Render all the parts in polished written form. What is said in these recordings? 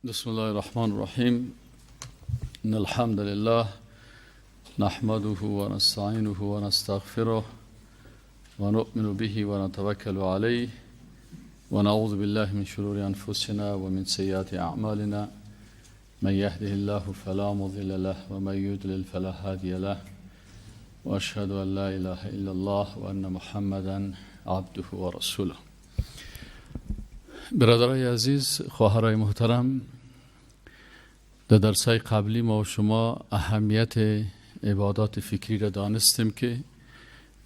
بسم الله الرحمن الرحیم. ان الحمد لله نحمده ونستعینه ونستغفره ونؤمن به ونتوکل علیه ونعوذ بالله من شرور انفسنا ومن سیئات اعمالنا. من يهده الله فلا مضل له ومن يضلل فلا هادي له، واشهد ان لا اله الا الله وان محمدا عبده ورسوله. برادرای عزیز، خواهرای محترم، در درسای قبلی ما و شما اهمیت عبادات فکری را دانستیم که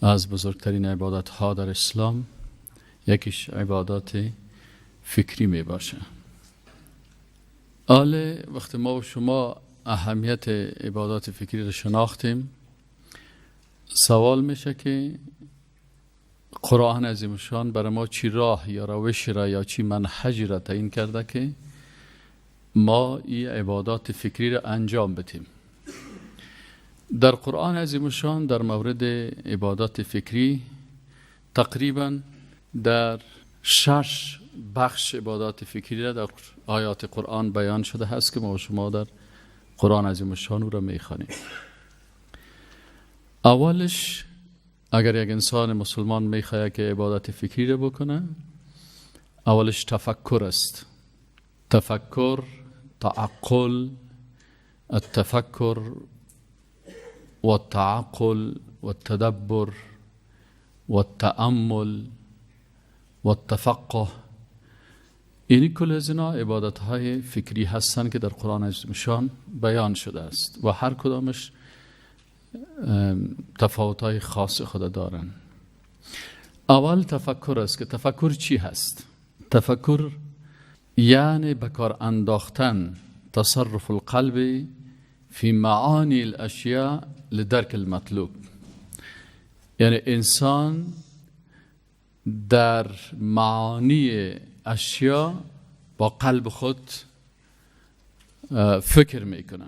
از بزرگترین عبادت ها در اسلام یکیش عبادات فکری می باشه. حالا وقتی ما و شما اهمیت عبادات فکری را شناختیم، سوال میشه که قرآن عظیم شان برای ما چی راه یا روش را یا چی منهجی را تعیین کرده که ما این عبادات فکری را انجام بدیم. در قرآن عظیم شان در مورد عبادات فکری تقریبا در 6 بخش عبادات فکری را در آیات قرآن بیان شده هست که ما شما در قرآن عظیم شان را میخوانیم. اولش، اگر یک انسان مسلمان میخواد که عبادت فکری را بکنه، اولش تفکر است. تفکر، تعقل، التفکر والتعقل والتدبر والتأمل والتفقه، اینی کل از اینا عبادت های فکری هستند که در قرآن عظیم شان بیان شده است و هر کدامش تفاوت های خاص خود دارن. اول تفکر است که تفکر چی هست؟ تفکر یعنی به کار انداختن، تصرف القلب فی معانی الاشیاء لدرک المطلوب، یعنی انسان در معانی اشیا با قلب خود فکر میکنه،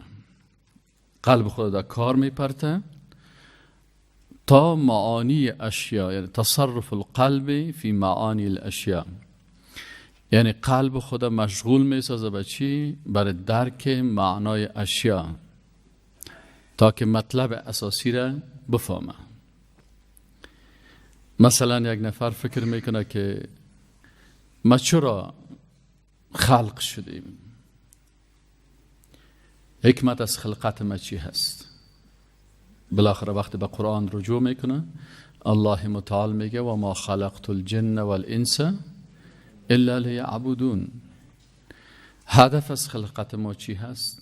قلب خود در کار میپرته تا معانی اشیا، یعنی تصرف القلب فی معانی الاشیا، یعنی قلب خود مشغول میسازه به چی؟ برای درک معنای اشیا تا که مطلب اساسی را بفهمه. مثلا یک نفر فکر میکنه که ما چرا خلق شدیم، حکمت از خلقت ما چی هست؟ بالاخره وقتی به قرآن رجوع میکنه، الله متعال میگه و ما خلقت الجن والانس الا لیعبدون. هدف از خلقت ما چی هست؟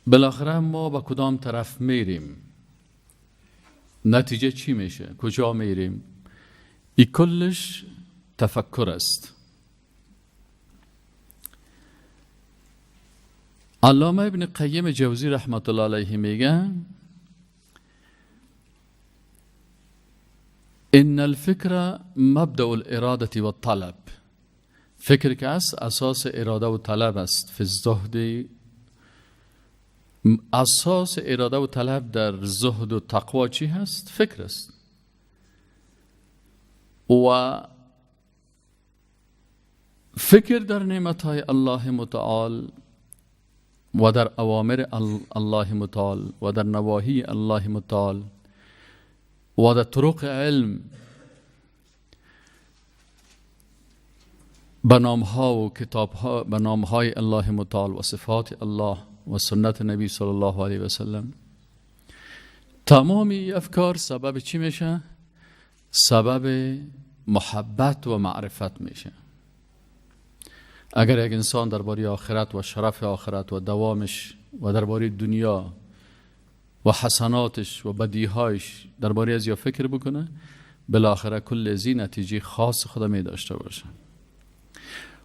بالاخره ما به کدام طرف میریم؟ نتیجه چی میشه؟ کجا میریم؟ ای کلش تفکر است. علامه ابن قیم جوزی رحمت الله علیه میگه ان الفکر مبدأ الاراده والطلب. فکر که است اساس اراده و طلب است. فی الزهد، اساس اراده و طلب در زهد و تقوا چی هست؟ فکر است. و فکر در نعمتهای الله متعال و در اوامر الله متعال و در نواهی الله متعال و در طرق علم به نامها و کتابها، به نامهای الله متعال و صفات الله و سنت نبی صلی الله علیه و سلم، تمامی افکار سبب چی میشه؟ سبب محبت و معرفت میشه. اگر یک انسان درباره آخرت و شرف آخرت و دوامش و درباره دنیا و حسناتش و بدیهایش درباره از یا فکر بکنه، بالاخره کل ازی نتیجه خاص خود می داشته باشه.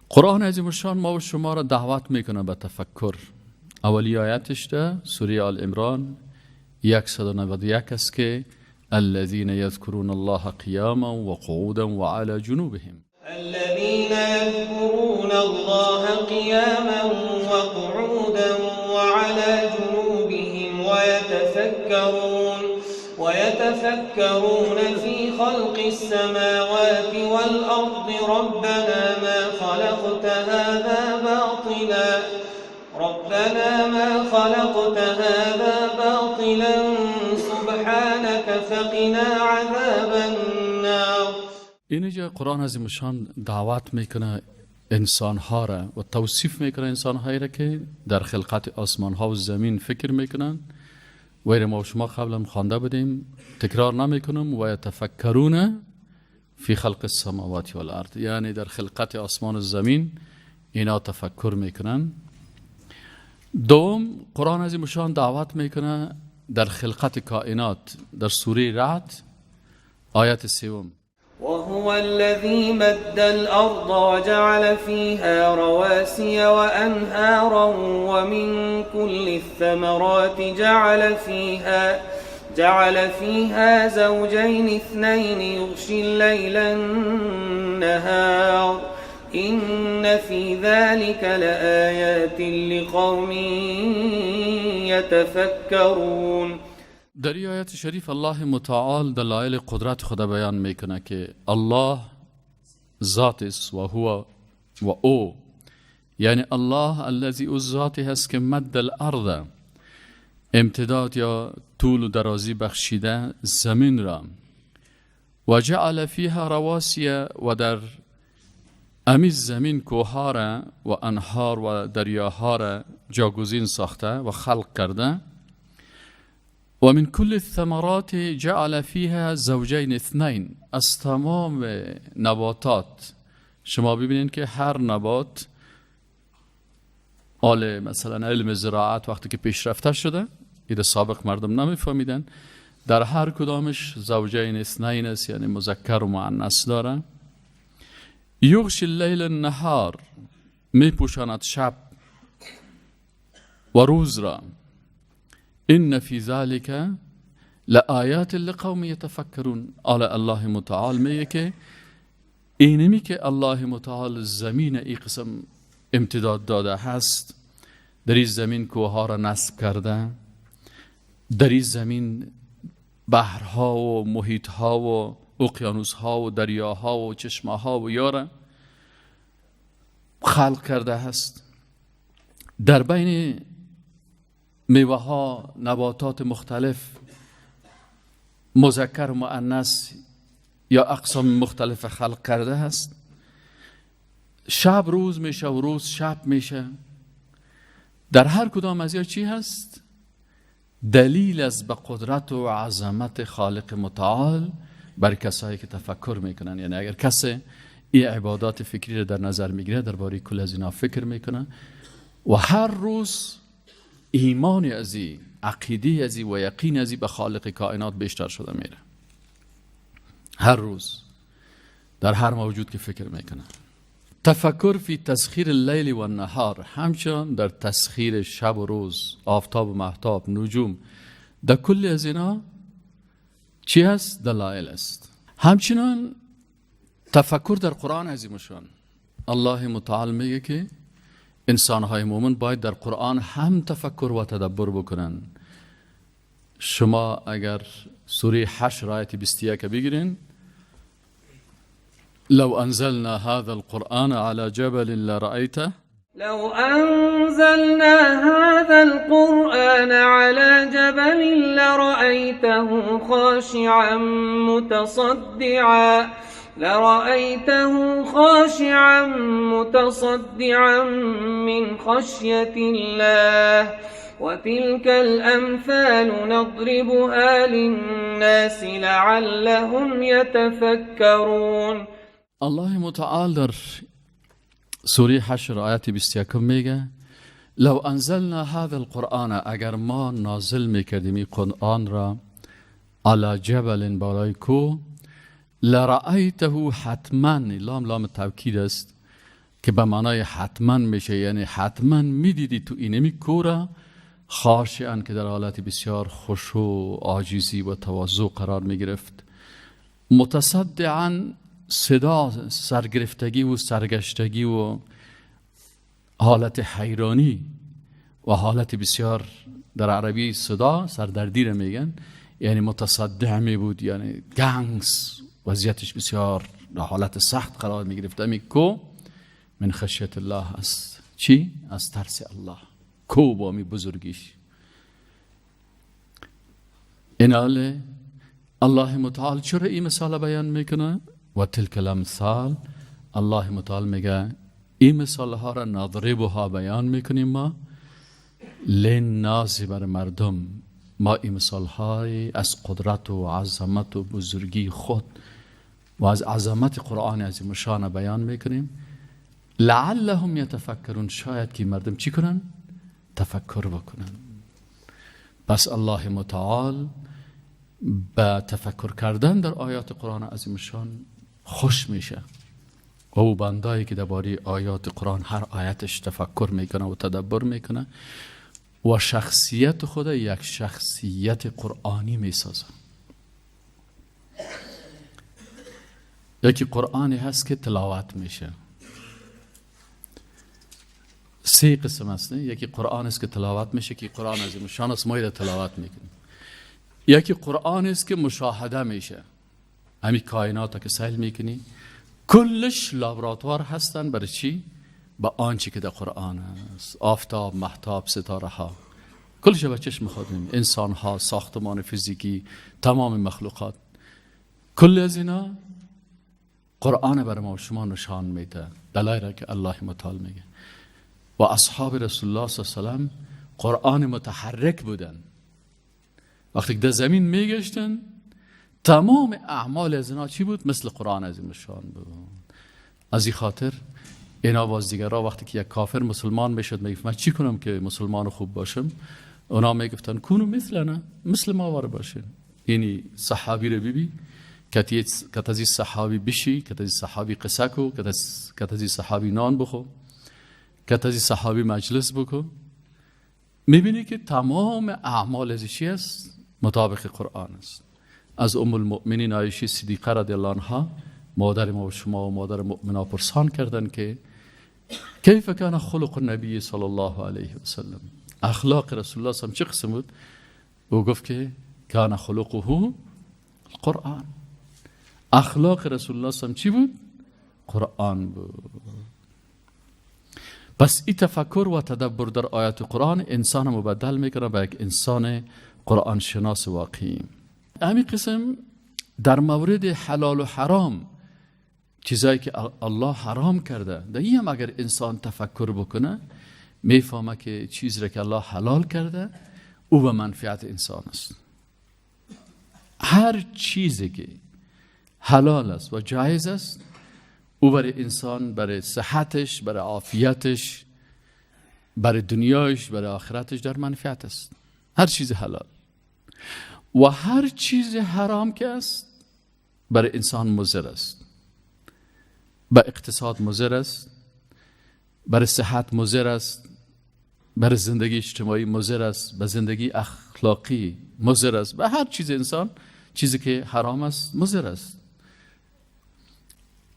قرآن عظیم الشان ما و شما را دعوت میکنه به تفکر. اولی آیتش ده سوره آل عمران 191 است که الذين يذكرون الله قياما وقعودا وعلى جنوبهم. الذين يذكرون الله قياما وقعودا وعلى جنوبهم ويتفكرون ويتفكرون في خلق السماوات والأرض ربنا ما خلقت هذا باطلا ربنا ما خلقت هذا باطلا سبحانك فقنا عذاب النار. اینجا قرآن عظیم شان دعوت میکنه انسانها را و توصیف میکنه انسانهایی را که در خلقت آسمان ها و زمین فکر میکنن. و ما شما قبلا خوانده بودیم، تکرار نمیکنم. و یتفکرون فی خلق السماوات والارض، یعنی در خلقت آسمان و زمین اینا تفکر میکنن. دوم، قرآن عظیم شان دعوت میکنه در خلقت کائنات در سوره رعد آیت 3. وهو الذي مد الأرض وجعل فيها رواسي وأنهارا ومن كل الثمرات جعل فيها زوجين اثنين يغشي الليل النهار إن في ذلك لآيات لقوم يتفكرون. در این آیت شریف الله متعال دلایل قدرت خدا بیان میکنه که الله ذات است و هو و او، یعنی الله الذی او ذاتی هست که مد الارض، امتداد یا طول و درازی بخشیده زمین را، و جعل فیها رواسی، و در امی زمین کوهها را و انهار و دریاها را جاگزین ساخته و خلق کرده. و من کل الثمرات جعل فیها زوجین اثنین، از تمام نباتات شما ببینید که هر نبات، آل مثلا علم زراعت وقتی که پیشرفته شده، ایده سابق مردم نمیفهمیدن، در هر کدامش زوجین اثنین است، یعنی مذکر و مؤنث داره. یغشی اللیل النهار، میپوشاند شب و روز را. ان فی ذلک لآیات لقوم یتفکرون. آل الله متعال میگه که اینمی که الله متعال زمین ای قسم امتداد داده هست، در این زمین کوهها را نصب کرده، در این زمین بحرها و محیطها و اقیانوسها و دریاها و چشمها و یاره خلق کرده هست، در بین میوه ها نباتات مختلف مذکر و مؤنث یا اقسام مختلف خلق کرده هست. شب روز میشه و روز شب میشه. در هر کدام از یا چی هست؟ دلیل از به قدرت و عظمت خالق متعال بر کسایی که تفکر میکنن. یعنی اگر کسی این عبادات فکری رو در نظر میگیره، درباره کل از اینا فکر میکنه و هر روز ایمان ازی، عقیده ازی و یقین ازی به خالق کائنات بیشتر شده میره. هر روز در هر موجود که فکر میکنه. تفکر فی تسخیر اللیل و النهار، همچنان در تسخیر شب و روز، آفتاب و مهتاب، نجوم، در کل از اینا چی هست؟ دلایل است. همچنان تفکر در قرآن عظیمشان، الله متعال میگه که انسانهای مومن باید در قرآن هم تفکر و تدبر بکنن. شما اگر سوره حشر آیت 21 بگیرین، لو انزلنا هذا القرآن على جبل لرأيته لو أنزلنا هذا القرآن على جبل لرأيته خاشعا متصدعا من خشية الله وتلك الأمثال نضربها للناس لعلهم يتفكرون. الله متعال در سوره حشر آیت 21 میگه لو انزلنا هذا القرآن، اگر ما نازل میکردیم این قرآن را علی جبل، بالای کوه، لرأیته حتما، لام لام توکید است که به معنای حتما میشه، یعنی حتما میدیدی تو اینمی کوه را خاشعا، که در حالت بسیار خشوع و عاجزی و تواضع قرار میگرفت، متصدعا، صدا سرگرفتگی و سرگشتگی و حالت حیرانی و حالت بسیار، در عربی صدا سردردی را میگن، یعنی متصدع می بود، یعنی گنگس، وضعیتش بسیار در حالت سخت قرار می گرفت. امی کو من خشیت الله است. چی؟ از ترس الله. کو با می بزرگیش. ایناله الله متعال چرا این مثال بیان میکنه؟ و تلک الامثال، الله متعال میگه این مثال ها را نضربها بیان میکنیم ما للناس، بر مردم. ما این مثال های از قدرت و عظمت و بزرگی خود و از عظمت قرآن عظیم الشان بیان میکنیم. لعلهم یتفکرون، شاید که مردم چی کنن؟ تفکر بکنن. پس الله متعال به تفکر کردن در آیات قرآن عظیم الشان خوش میشه و او بندایی که درباره آیات قرآن هر آیتش تفکر میکنه و تدبر میکنه و شخصیت خود یک شخصیت قرآنی میسازه. یکی قرآنی هست که تلاوت میشه، سه قسم هست. یکی قرآن است که تلاوت میشه که قرآن عظیم الشان است، ما تلاوت میکنیم. یکی قرآن است که مشاهده میشه، همین کائنات که سیل میکنی کلش لابراتوار هستن برای چی؟ با آنچه که در قرآن است. آفتاب، مهتاب، ستاره ها، کلش به چشم خود میبینی، انسان ها، ساختمان فیزیکی، تمام مخلوقات، کل از اینا قرآن برای ما و شما نشان میده. دلایل که الله متعال میگه و اصحاب رسول الله صلی الله علیه و سلم قرآن متحرک بودن. وقتی که در زمین میگشتن تمام اعمال از اینا چی بود؟ مثل قرآن عظیم الشان بود. از این خاطر اینا باز دیگرها وقتی که یک کافر مسلمان میشد میگفت من چی کنم که مسلمان خوب باشم؟ اونا میگفتن کونو مثلنا، مثل ما وار باشین. یعنی صحابی رو ببی که از صحابی بشی، که از صحابی قصه کو، که از صحابی نان بخو، که از صحابی مجلس بکو، میبینی که تمام اعمال از چی است؟ مطابق قرآن است. از ام المؤمنین عایشه صدیقه رضی الله عنها، مادر ما و شما و مادر مؤمنا، پرسان کردن که کیف کان خلق النبی صلی الله علیه و سلم، اخلاق رسول الله صلی الله علیه و سلم چه قسم بود؟ او گفت که کان خلقه القرآن. اخلاق رسول الله صلی الله علیه و سلم چی بود؟ قرآن بود. پس این تفکر و تدبر در آیات قرآن انسان مبدل میکنه به یک انسان قرآن شناس واقعی. همین قسم در مورد حلال و حرام، چیزایی که الله حرام کرده، در این هم اگر انسان تفکر بکنه میفهمه که چیزی را که الله حلال کرده او به منفعت انسان است. هر چیزی که حلال است و جایز است او برای انسان، برای صحتش، برای عافیتش، برای دنیایش، برای آخرتش در منفعت است. هر چیز حلال و هر چیز حرام که است برای انسان مضر است، به اقتصاد مضر است، برای صحت مضر است، برای زندگی اجتماعی مضر است، به زندگی اخلاقی مضر است، به هر چیز انسان چیزی که حرام است مضر است.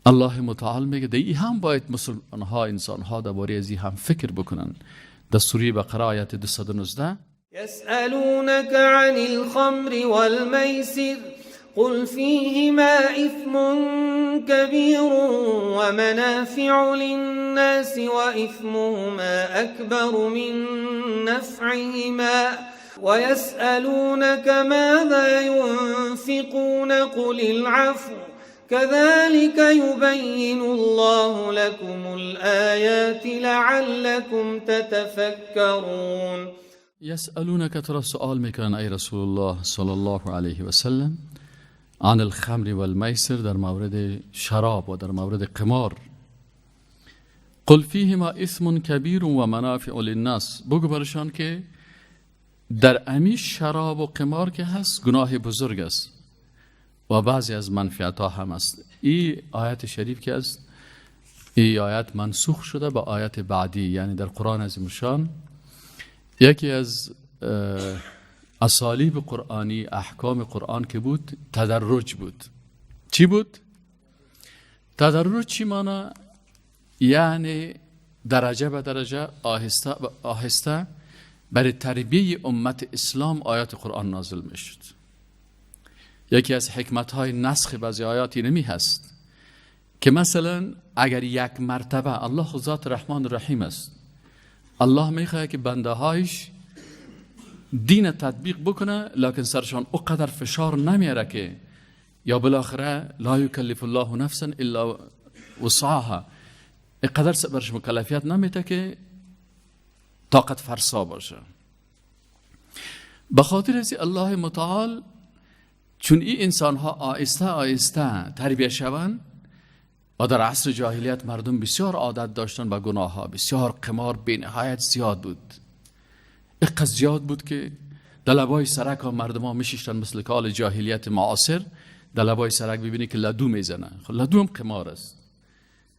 الله متعال میگه ده ای هم باید مسلمان ها، انسان ها درباره از هم فکر بکنن. در سوره بقره آیت 219 يسألونك عن الخمر والميسر قل فيهما إثم كبير ومنافع للناس وإثمهما أكبر من نفعهما ويسألونك ماذا ينفقون قل العفو كذلك يبين الله لكم الآيات لعلكم تتفكرون. يسألونك، ترى سؤال میکنن ای رسول الله صلی الله علیه و سلم، عن الخمر والمیسر، در مورد شراب و در مورد قمار. قل فیهما اثم کبیر و منافع للناس، بگو برشان که در امی شراب و قمار که هست گناه بزرگ است و بعضی از منفعت ها هم است. این آیت شریف که است، این آیت منسوخ شده با آیت بعدی، یعنی در قرآن عظیم الشان یکی از اسالیب قرآنی، احکام قرآن که بود، تدرج بود. چی بود؟ تدرج چی مانا؟ یعنی درجه به درجه، آهسته آهسته برای تربیه امت اسلام آیات قرآن نازل می شد. یکی از حکمت های نسخ بعضی آیات اینمی هست که مثلا اگر یک مرتبه، الله ذات رحمان رحیم است، الله میخواد که بنده هایش دین تطبیق بکنه، لکن سرشان اوقدر فشار نمیاره که یا بالاخره لا یکلف الله نفسا الا وسعها، اینقدر برش مکلفیت نمیده که طاقت فرسا باشه. به خاطر از الله متعال چون این انسان ها آهسته آهسته تربیه شوند و در عصر جاهلیت مردم بسیار عادت داشتن به گناه ها، بسیار قمار بی نهایت زیاد بود، اینقدر زیاد بود که در لبای سرک ها مردم ها میشیشتن، مثل کال جاهلیت معاصر در لبای سرک ببینی که لدو میزنن. خب لدو هم قمار است،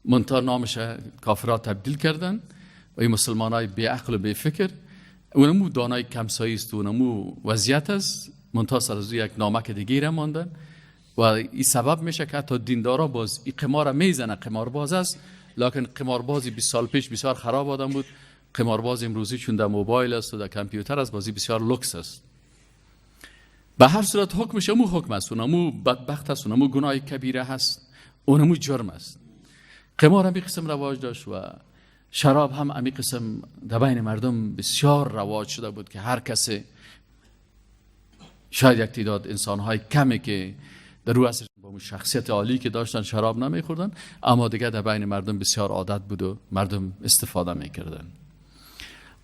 منتها نامش کافرها تبدیل کردن و این مسلمان های بی عقل و بی فکر، اونمو دانای کمسایی است و اونمو وضعیت است، منتها سر از یک نامک دیگه ماندن و این سبب میشه که حتی دیندارا باز این قمار میزنه، قمارباز است، لکن قماربازی 20 سال پیش بسیار خراب آدم بود، قمارباز امروزی چون در موبایل است و در کامپیوتر است بازی بسیار لوکس است. به هر صورت حکمش امو حکم است، اونمو بدبخت است، اونمو گناه کبیره هست، اونمو جرم است. قمار هم قسم رواج داشت و شراب هم امی قسم در بین مردم بسیار رواج شده بود که هر کسی، شاید یک تعداد انسان‌های کمی که در رو عصر با شخصیت عالی که داشتن شراب نمیخوردن، اما دیگه در بین مردم بسیار عادت بود و مردم استفاده میکردن.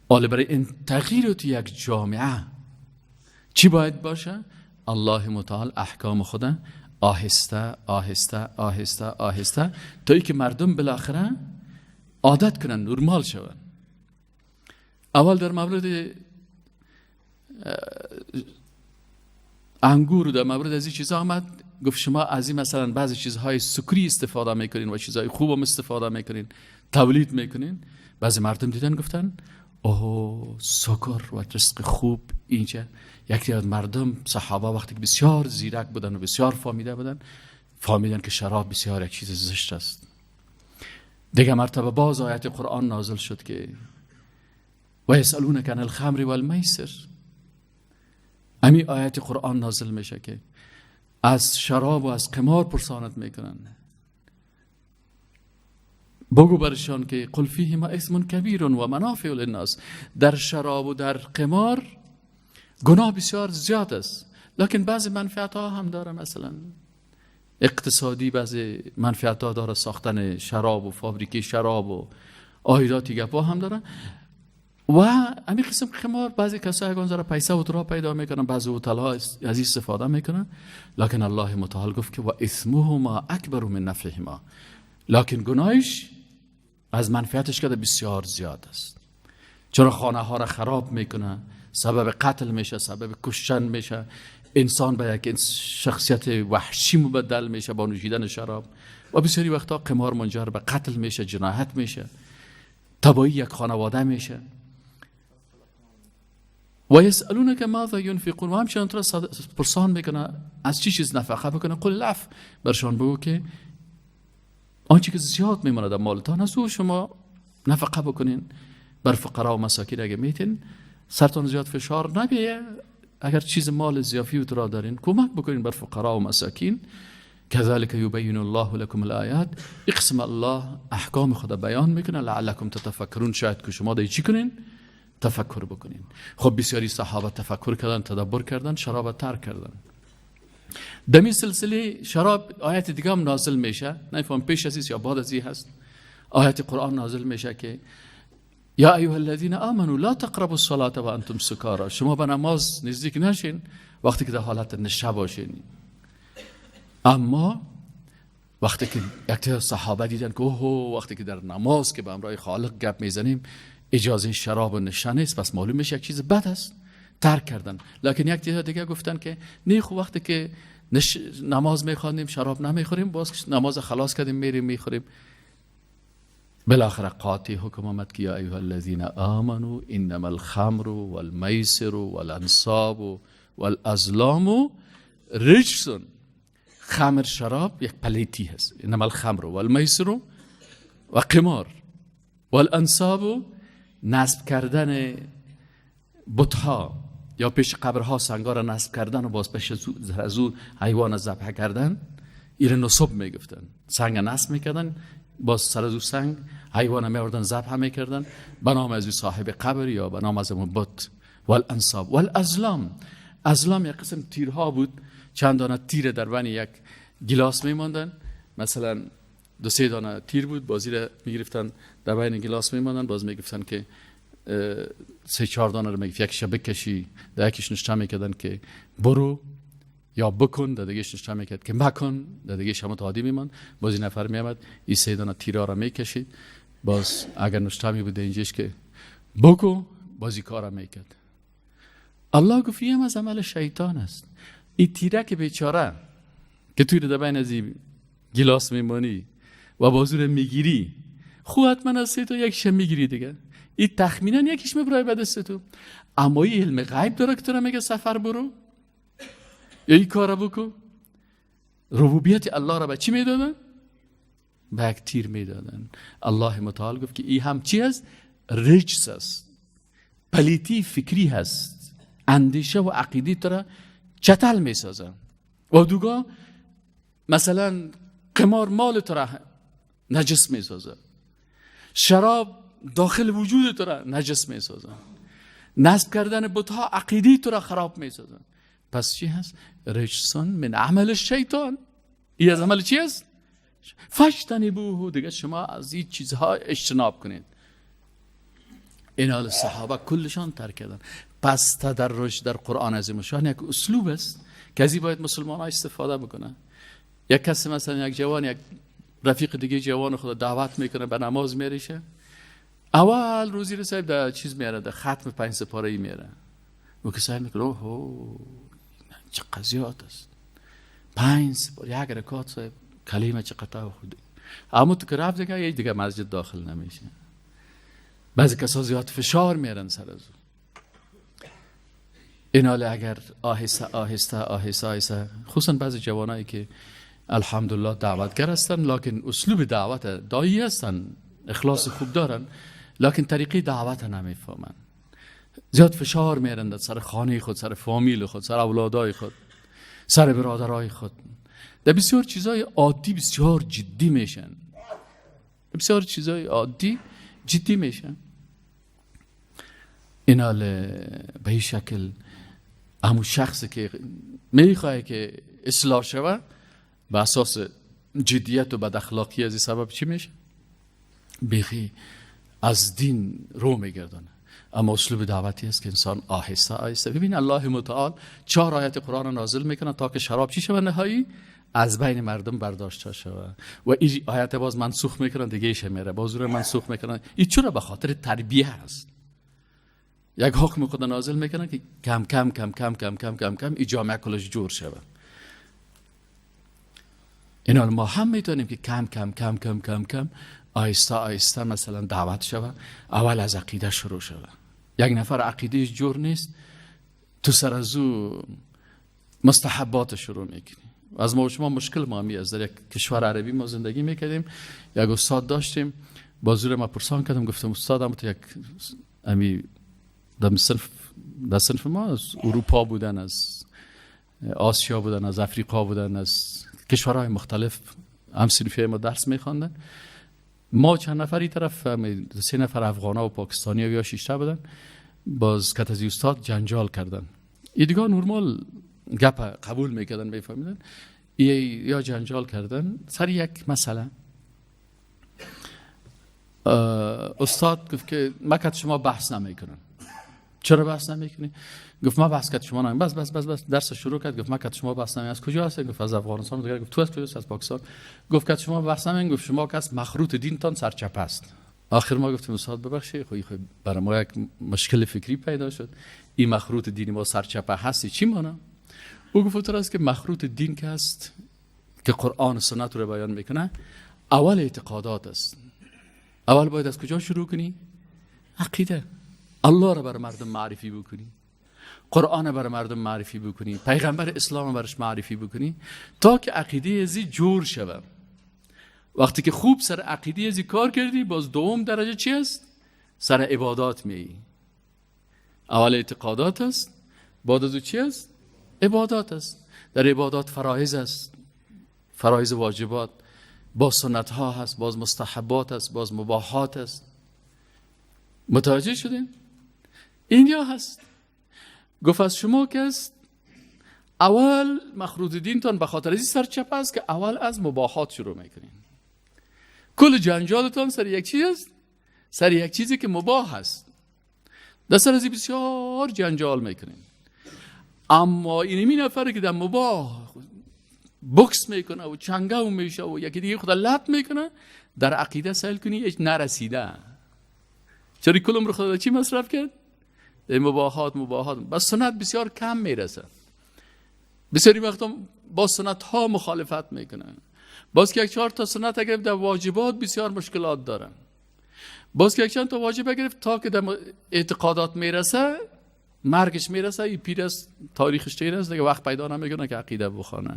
حالا برای این تغییر تو یک جامعه چی باید باشه؟ الله متعال احکام خدا آهسته آهسته آهسته آهسته تا اینکه مردم بالاخره عادت کنن، نرمال شون. اول در مورد انگور و در مورد از این چیزها آمد، گفت شما از این مثلا بعضی چیزهای سکری استفاده میکنین و چیزهای خوب هم استفاده میکنین، تولید میکنین. بعضی مردم دیدن گفتن اوه سکر و رزق خوب اینجا. یکی از مردم صحابه وقتی که بسیار زیرک بودن و بسیار فهمیده بودن، فهمیدن که شراب بسیار یک چیز زشت است. دیگه مرتبه باز آیت قرآن نازل شد که و یسألونک عن الخمر والمیسر. امی آیت قرآن نازل میشه که از شراب و از قمار پرسانت میکنن، بگو برشان که قل فیهما اثم کبیر و منافع للناس. در شراب و در قمار گناه بسیار زیاد است، لکن بعضی منفعت ها هم داره، مثلا اقتصادی بعضی منفعت ها داره، ساختن شراب و فابریکه شراب و عایداتی گپا هم داره. و همین قسم قمار بعضی کسا اگه ذره پیسه و ترا پیدا میکنن، بعضی هتل ها از این استفاده میکنن، لکن الله متعال گفت که و اثمهما اکبر من نفعهما، لکن گناهش از منفعتش که بسیار زیاد است. چرا خانه ها را خراب میکنه، سبب قتل میشه، سبب کشتن میشه، انسان به یک شخصیت وحشی مبدل میشه با نوشیدن شراب، و بسیاری وقتا قمار منجر به قتل میشه، جنایت میشه، تباهی یک خانواده میشه. و یسألونک ماذا ینفقون، و همچنان تو را پرسان میکنه از چی چیز نفقه بکنه، قل العفو، برشان بگو که آنچه که زیاد میماند در مالتان از او شما نفقه بکنین بر فقرا و مساکین. اگه میتین سرتان زیاد فشار نبیه، اگر چیز مال زیافی را دارین کمک بکنین بر فقرا و مساکین. كذلك يبين الله لكم الآیات، اقسم الله احکام خدا بیان میکنه، لعلکم تتفکرون، شاید که شما چی کنین؟ تفکر بکنین. خب بسیاری صحابه تفکر کردن، تدبر کردن، شراب ترک کردن. دمی سلسله شراب آیت دیگه هم نازل میشه، نمیفهم پیش از یا بعد از این هست، آیت قرآن نازل میشه که یا ایها الذین آمنوا لا تقربوا الصلاة و انتم سکارا، شما به نماز نزدیک نشین وقتی که در حالت نشه باشین. اما وقتی که یک تعداد صحابه دیدن که اوه وقتی که در نماز که به همراه خالق گپ میزنیم اجازه شراب و نشه نیست، پس معلوم میشه یک چیز بد است، ترک کردن. لکن یک تعداد دیگه گفتن که نه، خب وقتی که نماز میخوانیم شراب نمیخوریم، باز نماز خلاص کردیم میریم میخوریم. بالاخره قاطع حکم آمد که یا ایها الذین آمنوا انما الخمر والمیسر والانصاب والازلام رجس. خمر شراب یک پلیتی هست، انما الخمر والمیسر و قمار والانصاب نصب کردن بتها یا پیش قبرها سنگا را نصب کردن و باز پیش از او حیوان ذبح کردن، ایره نصب میگفتن. سنگ نصب میکردن، باز سر از او سنگ حیوان میوردن ذبح میکردن به نام از او صاحب قبر یا به نام از اون بت. والانصاب والازلام. ازلام یک قسم تیرها بود، چند دانه تیر در بین یک گلاس میماندن، مثلا دو سه دانه تیر بود، بازی را میگرفتن در بین گلاس میماندن، باز میگفتن که سه چهار دانه رو میگفت یکیش بکشی، در یکیش نشته میکردن که برو یا بکن، در دیگهش نشته میکرد که مکن، در دیگهش هم عادی میماند. باز این نفر میامد این سه دانه تیرها را میکشید، باز اگر نشته میبود اینجاش که بکو، بازی کارا میکرد. الله گفت این از عمل شیطان است. این تیره که بیچاره که توی رو در بین از این گلاس میمانی و بازور میگیری، خو حتما از سه تا یکیش میگیری دیگه، این تخمینا یکیش میبرای به دست تو. اما این علم غیب داره که تو رو میگه سفر برو یا این کار بکن. ربوبیت الله را به چی میدادن؟ به یک تیر میدادن. الله متعال گفت که این هم چی هست؟ رجس است، پلیتی فکری هست، اندیشه و عقیده تو را چتل میسازن. و دوگاه مثلا قمار مال تو را نجس میسازه، شراب داخل وجود تو را نجس میسازه، نصب کردن بت‌ها عقیده تو را خراب میسازه. پس چی هست؟ رجسون من عمل الشیطان. این از عمل چی هست؟ فاجتنبوه. دیگه شما از این چیزها اجتناب کنید. این حال صحابه کلشان ترک کردن. پس تدرج در قرآن عظیم الشان یک اسلوب است که از این باید مسلمان ها استفاده بکنن. یک کسی مثلا یک جوان، یک رفیق دیگه جوان خود دعوت میکنه به نماز میریشه، اول روزی رو صاحب در چیز میاره، در ختم 5 سپاره ای میاره. و که صاحب میکنه اوه چه قضیات است، 5 سپاره یک رکعت صاحب کلمه چه قطع خود. اما تو که رفت دیگه یه دیگه مسجد داخل نمیشه. بعضی کسا زیاد فشار میارن سر از او. این حال اگر آهسته آهسته آهسته آهسته، خصوصا بعضی جوانایی که الحمدلله دعوتگر هستن، لکن اسلوب دعوت دایی هستن، اخلاص خوب دارن، لکن طریقه دعوت نمیفهمن، زیاد فشار میارن سر خانه خود، سر فامیل خود، سر اولادای خود، سر برادرای خود. در بسیار چیزای عادی بسیار جدی میشن، بسیار چیزای عادی جدی میشن. این حال به این شکل همون شخصی که میخواه که اصلاح شود به اساس جدیت و بد اخلاقی از این سبب چی میشه؟ بیخی از دین رو میگردانه. اما اسلوب دعوتی است که انسان آهسته آهسته. ببین الله متعال 4 آیت قرآن نازل میکنه تا که شراب چی شود؟ نهایی از بین مردم برداشته شود. و این آیت باز منسوخ میکنن، دیگه ایش میره باز رو منسوخ میکنن. این چرا؟ به خاطر تربیه است. یک حکم خدا نازل میکنن که کم کم کم کم کم کم کم کم این جامعه کلش جور شود. اینا ما هم میتونیم که کم کم کم کم کم کم آهسته آهسته مثلا دعوت شود. اول از عقیده شروع شود. یک نفر عقیدهش جور نیست، تو سر از او مستحبات شروع میکنی. از ما و شما مشکل ما همی است. در یک کشور عربی ما زندگی میکردیم، یک استاد داشتیم، با زور ما پرسان کردم، گفتم استاد هم تو یک امی در صنف ما از اروپا بودن، از آسیا بودن، از افریقا بودن، از کشورهای مختلف هم صنفی ما درس میخواندن. ما چند نفری طرف، 3 نفر افغانا و پاکستانی یا 6 بودن، باز کت از استاد جنجال کردن. ای دیگه نرمال گپ قبول میکردن، میفهمیدن. یا جنجال کردن سر یک مسئله. استاد گفت که ما کت شما بحث نمیکنم. چرا بحث نمیکنی؟ گفت ما بحث کت شما نمیکنم. بس بس بس بس درس شروع کرد. گفت ما کت شما بحث نمیکنم. از کجا هستی؟ گفت از افغانستان. گفت تو از کجا؟ از پاکستان. گفت کت شما بحث نمیکنم. گفت شما کس مخروط دینتان سرچپ است. آخر ما گفتیم استاد ببخشید، خب برای ما یک مشکل فکری پیدا شد. این مخروط دین ما سرچپه هستی چی مانا؟ او گفت است که مخروط دین که هست که قرآن و سنت رو بیان میکنه، اول اعتقادات است. اول باید از کجا شروع کنی؟ عقیده. الله را بر مردم معرفی بکنی، قرآن بر مردم معرفی بکنی، پیغمبر اسلام برش معرفی بکنی تا که عقیده ازی جور شود. وقتی که خوب سر عقیده ازی کار کردی، باز دوم درجه چی است؟ سر عبادات می. اول اعتقادات است، بعد از او چی است؟ عبادات است. در عبادات فرایض است، فرایض واجبات، باز سنت ها هست، باز مستحبات است، باز مباحات است. متوجه شدین؟ اینجا هست. گفت از شما که است اول مخروط دینتان به خاطر از سرچپ است که اول از مباحات شروع میکنین. کل جنجالتان سر یک چیز است، سر یک چیزی که مباح است، در سر از بسیار جنجال میکنین. اما اینمی نفره که در مباح بکس میکنه و چنگه میشه و یکی دیگه خدا لط میکنه، در عقیده سیل کنی هیچ نرسیده. چرا کلم رو خدا چی مصرف کرد؟ در مباحات. بس سنت بسیار کم میرسه. بسیاری وقتا با سنت ها مخالفت میکنن. باز که یک چهار تا سنت اگر در واجبات بسیار مشکلات دارن. باز که یک چند تا واجب گرفت تا که در اعتقادات میرسه، مرگش میرسه، این پیر است، تاریخش تیر است، دیگه وقت پیدا نمیکنه که عقیده بخونه.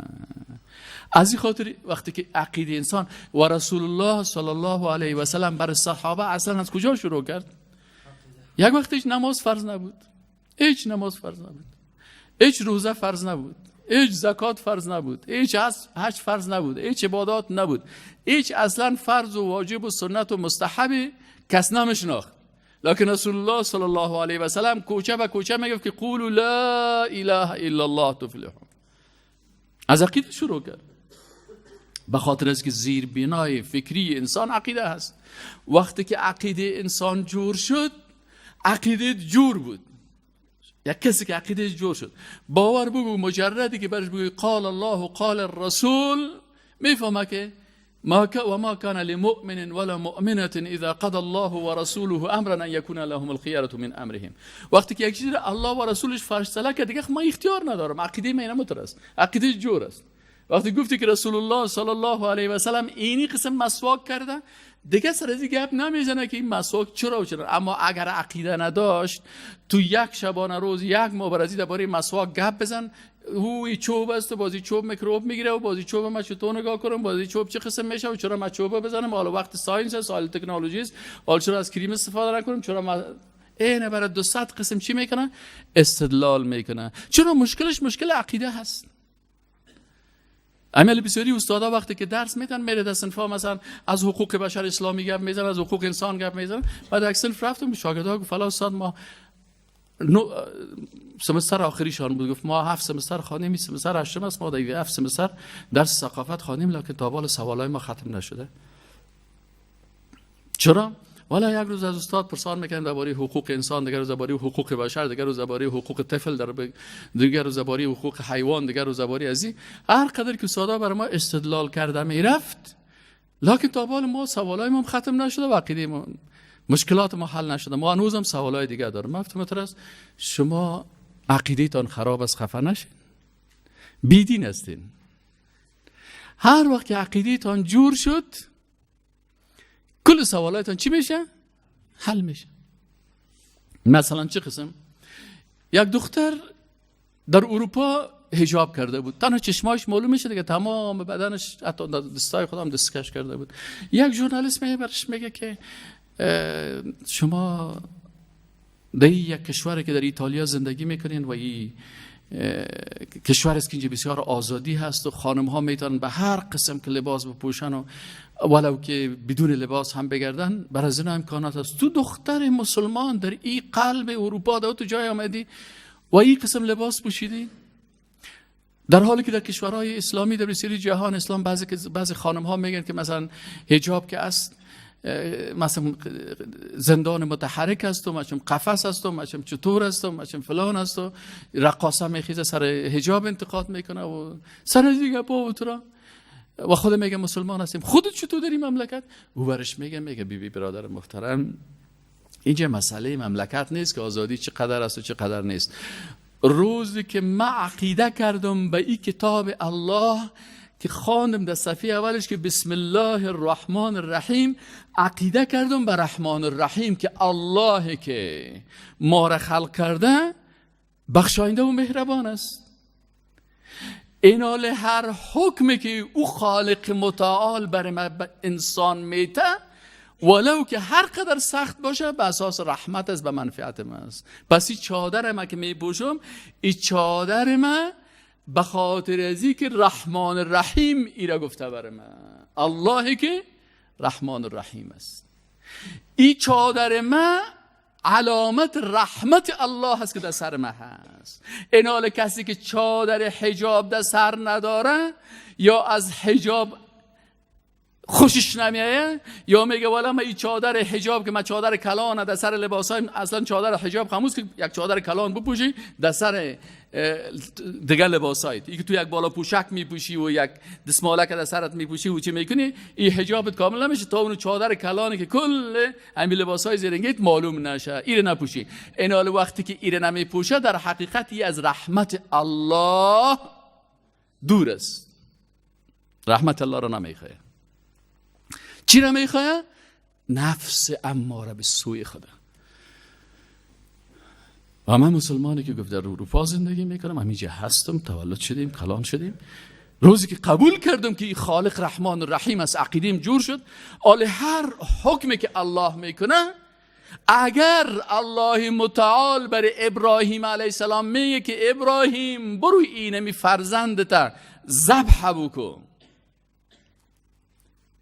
از این خاطر وقتی که عقیده انسان و رسول الله صلی الله علیه و سلم بر صحابه اصلا از کجا شروع کرد؟ یک وقت هیچ نماز فرض نبود، هیچ نماز فرض نبود، هیچ روزه فرض نبود، هیچ زکات فرض نبود، هیچ حج فرض نبود، هیچ عبادات نبود، هیچ اصلا فرض و واجب و سنت و مستحب کس نمیشناخت. لکن رسول الله صلی الله علیه و سلم کوچه به کوچه میگفت که قولوا لا اله الا الله تفلحون. از عقیده شروع کرد. به خاطر از که زیر بنای فکری انسان عقیده هست. وقتی که عقیده انسان جور شد، عقیده جور بود. یک کسی که عقیده جور شد، باور بگو مجردی که برش بگوی قال الله و قال الرسول، میفهمه که و ما كان لمؤمن ولا مؤمنة اذا قضى الله ورسوله امرا ان يكون لهم الخيرة من امرهم. وقتی که یک چیز الله و رسولش فرشتله که دیگه ما اختیار ندارم، عقیده من اینمتر است، عقیده جور است. وقتی گفتی که رسول الله صلی الله علیه و سلم اینی قسم مسواک کرده، دیگه سر از گپ نمیزنه که این مسواک چرا و چرا. اما اگر عقیده نداشت، تو یک شبانه روز یک ماه برازی درباره مسواک گپ بزن، هوی چوب است و بازی چوب میکروب میگیره و بازی چوب ما چطور نگاه کنم، بازی چوب چه قسم میشه و چرا ما چوب بزنم، حالا وقت science است، حالا تکنولوژی است، حالا چرا از کریم استفاده نکنم، چرا ما اینه برای 200 قسم چی میکنه؟ استدلال میکنه. چرا مشکلش مشکل عقیده هست. عمل بسیاری استادا وقتی که درس میدن میره در صنفا مثلا از حقوق بشر اسلامی گپ میزنن، از حقوق انسان گپ میزنن. بعد یک صنف رفتم به شاگردا گفت فلا استاد ما سمستر آخریشان بود، گفت ما 7 سمستر خواندیم، این سمستر 8 است، ما در 7 سمستر درس ثقافت خواندیم، لکن تا حال سوالای ما ختم نشده. چرا؟ والا یک روز از استاد پرسان میکنم درباره حقوق انسان، دیگر روز درباره حقوق بشر، دیگر روز درباره حقوق طفل، دیگر روز درباره حقوق حیوان، دیگر روز درباره ازی. هر قدر که استادا برای ما استدلال کرده میرفت، لکن تا حال ما سوالای ما ختم نشده و عقیده ما مشکلات ما حل نشده، ما هنوزم سوالای دیگه داریم. گفتم است شما عقیده تان خراب است، خفه نشین، بی دین هستین. هر وقت که عقیده تان جور شد، کل سوالاتتان چی میشه؟ حل میشه. مثلا چه قسم؟ یک دختر در اروپا حجاب کرده بود، تنها چشماش معلوم میشه دیگه، تمام بدنش حتی دستای خودم دستکش کرده بود. یک ژورنالیست میگه برش میگه که شما در یک کشوری که در ایتالیا زندگی میکنین و این کشور است که اینجا بسیار آزادی هست و خانم ها میتونن به هر قسم که لباس بپوشن و ولو که بدون لباس هم بگردن، بر از اینا امکانات هست. تو دختر مسلمان در این قلب اروپا در تو جای آمدی و این قسم لباس پوشیدی، در حالی که در کشورهای اسلامی در بسیاری جهان اسلام بعضی خانم ها میگن که مثلا حجاب که است مثلا زندان متحرک است و مثلا قفس است و مثلا چطور است و مثلا فلان است و رقاصه میخیزه سر حجاب انتقاد میکنه و سر دیگه با تو و خود میگه مسلمان هستیم، خودت چطور در این مملکت؟ او برش میگه بی بی برادر محترم، اینجا مسئله مملکت نیست که آزادی چقدر است و چقدر نیست. روزی که ما عقیده کردم به این کتاب الله که خواندم در صفحه اولش که بسم الله الرحمن الرحیم، عقیده کردم به رحمان الرحیم که الله که ما را خلق کرده بخشاینده و مهربان است. اینال هر حکمی که او خالق متعال برای انسان میته، ولو که هر قدر سخت باشه به اساس رحمت است، به منفعت من است. پس این چادر ما که میپوشم، این چادر ما به خاطر ازی که رحمان رحیم ایره گفته بر من، اللهی که رحمان رحیم است. این چادر ما علامت رحمت الله است که در سر ما هست. اینال کسی که چادر حجاب در سر نداره یا از حجاب خوشش نمیایه یا میگه والا من این چادر حجاب که من چادر کلان در سر لباسای، اصلا چادر حجاب خاموش که یک چادر کلان بپوشی در سر دیگه لباسایت، ای که تو یک بالا پوشک میپوشی و یک دستمالک در سرت میپوشی و چی میکنی، این حجابت کامل نمیشه تا اون چادر کلانی که کل همین لباسای زیرنگیت معلوم نشه، ایره نپوشی. این حال وقتی که ایره نمیپوشه در حقیقت ای از رحمت الله دور است، رحمت الله را نمیخواه. چی را میخواه؟ نفس اماره به سوی خدا. و من مسلمانی که گفت در اروپا زندگی میکنم، همینجا هستم، تولد شدیم، کلان شدیم، روزی که قبول کردم که این خالق رحمان رحیم است، عقیدیم جور شد. آله هر حکمی که الله میکنه، اگر الله متعال بر ابراهیم علیه السلام میگه که ابراهیم برو اینمی فرزندت ذبح بکن،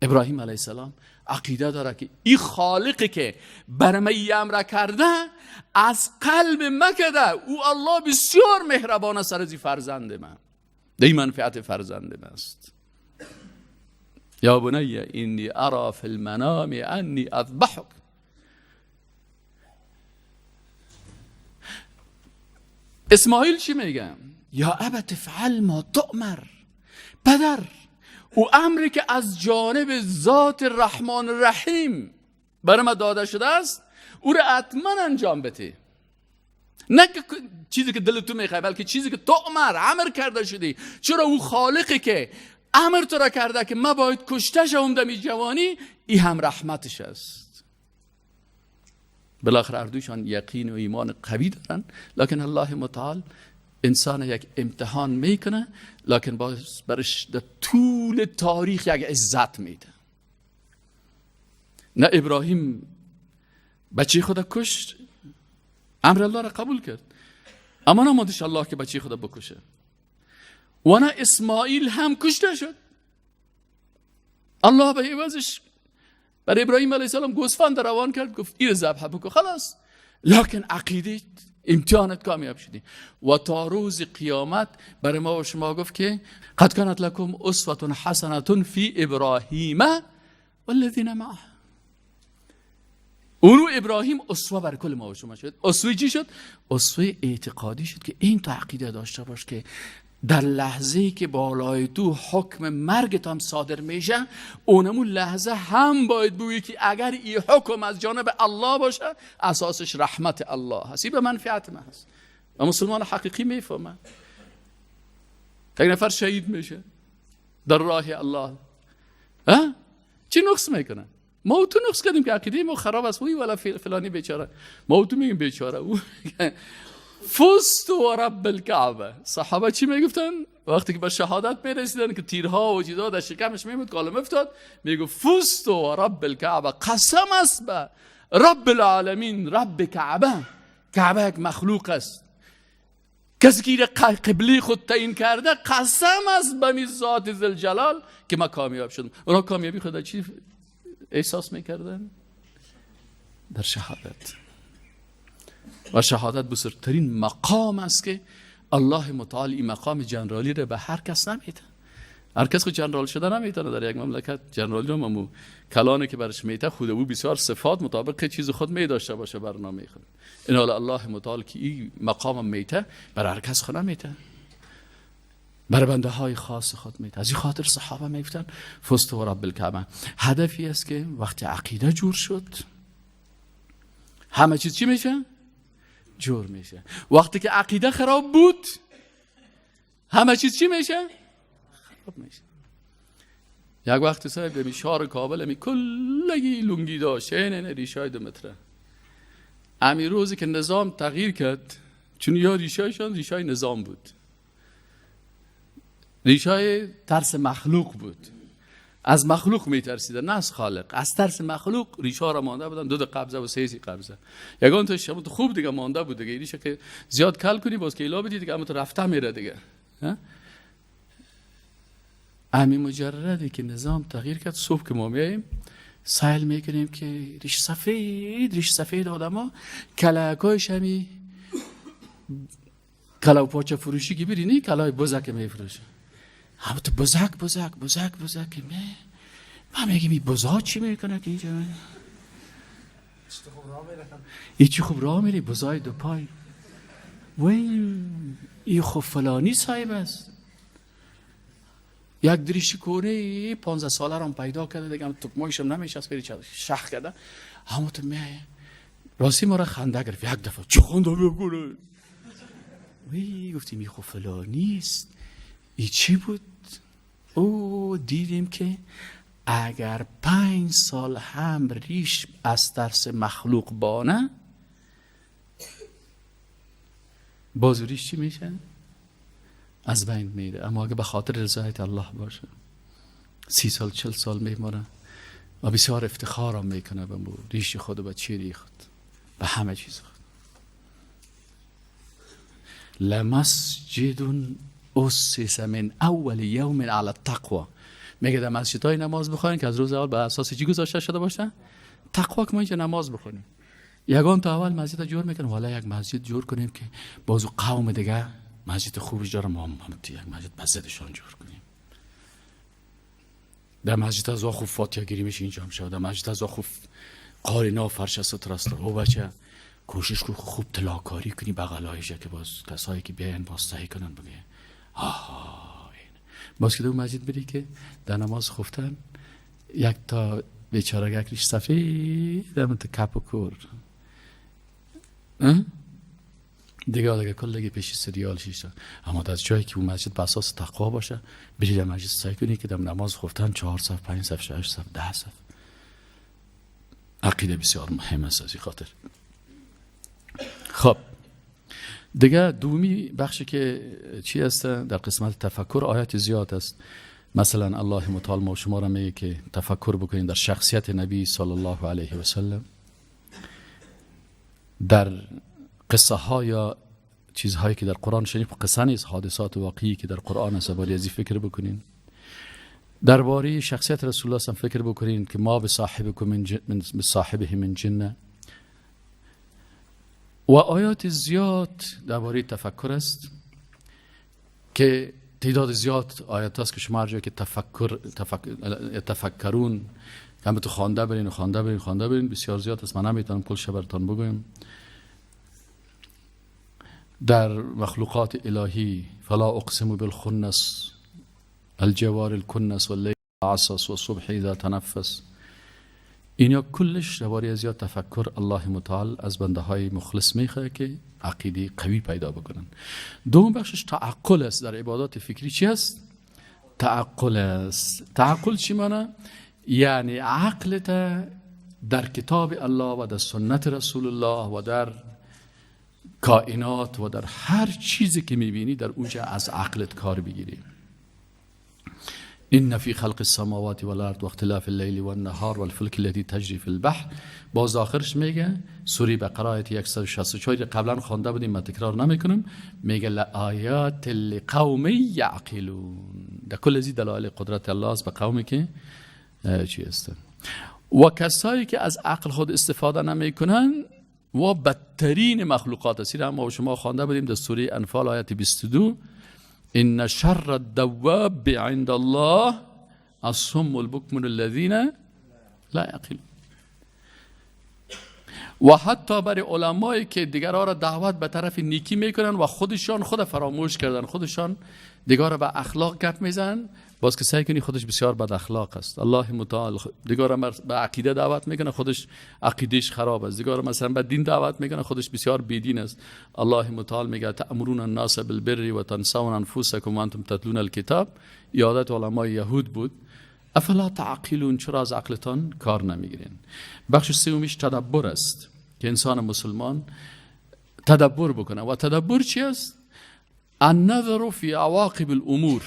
ابراهیم علیه السلام عقیده داره که این خالقی که بر من امر کرده از قلب مکده، او الله بسیار مهربان است از فرزند من، دی منفعت فرزند من است. یا بنی انی ارا فی المنام انی اذبحک. اسماعیل چی میگه؟ یا ابت افعل ما تؤمر. پدر، او امری که از جانب ذات رحمان رحیم برای ما داده شده است او را حتما انجام بده، نه که چیزی که دل تو میخوای، بلکه چیزی که تو امر کرده شدی. چرا او خالقی که امر تو را کرده که ما باید کشته شوم دمی جوانی، ای هم رحمتش است. بالاخره اردوشان یقین و ایمان قوی دارن، لکن الله متعال انسان یک امتحان میکنه، لکن باز برش در طول تاریخ یک عزت میده. نه ابراهیم بچه خود کشت، امر الله را قبول کرد، اما نمادش الله که بچه خود بکشه. و نه اسماعیل هم کشته شد، الله به عوضش برای ابراهیم علیه السلام گوسفند روان کرد، گفت این ذبح بکن، خلاص. لکن عقیده امتحانت کامیاب شدی. و تا روز قیامت برای ما و شما گفت که قد کانت لکم اسوة حسنة فی ابراهیم والذین معه. اونو ابراهیم اسوه برای کل ما و شما شد. اسوه چی شد؟ اسوه اعتقادی شد که این تا عقیده داشته باش که در لحظه‌ای که بالای تو حکم مرگت هم صادر میشه، اونمون لحظه هم باید بگویی که اگر این حکم از جانب الله باشه اساسش رحمت الله هست، این به منفعت من هست. و مسلمان حقیقی میفهمه. یک نفر شهید میشه در راه الله، ها چی نقص میکنه؟ ما تو نقص کردیم که عقیده ما خراب است، وی ولا فلانی بیچاره، ما تو میگیم بیچاره. او فزت و رب الکعبه. صحابه چی میگفتن وقتی که به شهادت میرسیدن که تیرها و چیزها در شکمش میمود کالم افتاد، میگفت فزت و رب الکعبه، قسم است به رب العالمین، رب کعبه. کعبه یک مخلوق است، کسی که قبلی خود تعیین کرده قسم است به ذات ذوالجلال که ما کامیاب شدم. اونا کامیابی خود چی احساس میکردن؟ در شهادت. و شهادت بزرگترین مقام است که الله متعال این مقام جنرالی را به هر کس نمیده. هر کس که جنرال شده نمیتونه در یک مملکت جنرالی رو ممو کلانه که برش میته خود او بسیار صفات مطابق چیز خود می داشته باشه برنامه خود. این حال الله متعال که این مقام میته بر هر کس خود نمیته، بر بنده های خاص خود میته. از این خاطر صحابه میگفتن فزت و رب الکعبه. هدفی است که وقتی عقیده جور شد همه چیز چی میشه؟ جور میشه. وقتی که عقیده خراب بود همه چیز چی میشه؟ خراب میشه. یک وقت صاحب می شهر کابل می کلگی لنگی داشت، این ریشای 2 متره. امی روزی که نظام تغییر کرد، چون یا ریشایشان ریشای نظام بود، ریشای ترس مخلوق بود. از مخلوق میترسیدن نه از خالق. از ترس مخلوق ریشا را مانده بودن، 2 قبضه و 3 قبضه. یگان تا شما تو خوب دیگه مانده بود دیگه، ریشه که زیاد کل کنی باز که ایلا بدی دیگه، اما تو رفته میره دیگه. امی مجردی که نظام تغییر کرد، صبح که ما میاییم سیل میکنیم که ریش سفید، ریش سفید آدما کلکایش همی کلاو پاچه فروشی که برینی کلای بزک میفروشه، هم تو بزک بزک بزک بزک می ما میگیم این بزا چی میکنه که اینجا این چی خوب راه میری بزای دو پای وی این خوب فلانی صاحب است. یک دریشی کوره 15 ساله رو پیدا کرده دیگه، هم تکمایش هم نمیشه از خیلی شخ کرده، همون تو میایه راستی ما را خنده گرفت یک دفعه. چه خنده میکنه؟ وی گفتیم این خب فلانی است. ای چی بود؟ او دیدیم که اگر 5 سال هم ریش از ترس مخلوق بانه، باز ریش چی میشه؟ از بین میره. اما اگه به خاطر رضایت الله باشه 30 سال 40 سال میمونه و بسیار افتخار هم میکنه به ریش خود و به چیری خود، به همه چیز خود. لمسجد اسس من اول یوم علی التقوی. میگه در مسجدهای نماز بخوانید که از روز اول به اساس چی گذاشته شده باشه؟ تقوا. که ما اینجا نماز بخونیم یگان تا اول مسجد جور میکنیم، والا یک مسجد جور کنیم که بازو قوم دیگه مسجد خوبش داره، ما هم یک مسجد بزدشان جور کنیم. در مسجد از خوب فاتحه گیری میشه اینجا هم شد، در مسجد از خوب قارینا فرش ستر است. او بچه کوشش کن خوب طلاکاری کنی بغلایش که باز کسایی که بیان باز صحیح کنن بگه آها. باز که دو مسجد بری که در نماز خفتن یک تا بیچاره یک ریش سفید در تو کپ و کور دیگه کلگی پیش سریال شیشتن. اما در جایی که اون مسجد به اساس تقوا باشه بری در مسجد سعی کنی که در نماز خفتن 4 صف 5 صف 6 صف 10 صف. عقیده بسیار مهم است از این خاطر. خب دیگه دومی بخشی که چی است در قسمت تفکر آیات زیاد است. مثلا الله متعال ما شما را میگه که تفکر بکنید در شخصیت نبی صلی الله علیه و سلم، در قصه ها یا چیزهایی که در قرآن شنید، قصه نیست، حادثات واقعی که در قرآن است، باید از این فکر بکنین. درباره شخصیت رسول الله فکر بکنین که ما بصاحبکم من صاحبه من جنه. و آیات زیاد درباره تفکر است که تعداد زیاد آیات است که شما هر جایی که تفکرون هم تو خوانده برین و خوانده برین خوانده برین بسیار زیاد است. من نمیتونم کل شب براتان بگویم. در مخلوقات الهی فلا اقسم بالخنس الجوار الکنس واللیل عسس والصبح اذا تنفس، اینا کلش درباره زیاد تفکر الله متعال از بنده های مخلص میخواد که عقیده قوی پیدا بکنن. دوم بخشش تعقل است. در عبادات فکری چی است؟ تعقل است. تعقل چی معنی؟ یعنی عقلت در کتاب الله و در سنت رسول الله و در کائنات و در هر چیزی که میبینی در اونجا از عقلت کار بگیری. إن في خلق السماوات والأرض واختلاف الليل والنهار والفلك التي تجري في البحر. باز آخرش میگه سوره بقره آیت 164 قبلا خوانده بودیم، من تکرار نمیکنم. میگه لآیات لقوم یعقلون. در کل از دلایل قدرت الله است به قومی که چی هستن. و کسایی که از عقل خود استفاده نمیکنن و بدترین مخلوقات است. ما و شما خوانده بودیم در سوره انفال آیت 22 إن شر الدواب عند الله الصم البكم الذين لا يعقلون. و حتی برای علمایی که دیگرها را دعوت به طرف نیکی میکنن و خودشان خود فراموش کردن، خودشان دیگر را به اخلاق گپ میزنن، باز که سعی کنی خودش بسیار بد اخلاق است. الله متعال دیگر را به عقیده دعوت میکنه، خودش عقیدهش خراب است. دیگر را مثلا به دین دعوت میکنه، خودش بسیار بیدین است. الله متعال میگه تأمرون الناس بالبر و تنسون انفسکم وانتم تتلون الکتاب. عادت علمای یهود بود. افلا تعقلون، چرا از عقلتان کار نمیگیرین؟ بخش سومیش تدبر است که انسان مسلمان تدبر بکنه. و تدبر چی است؟ النظر فی عواقب الامور.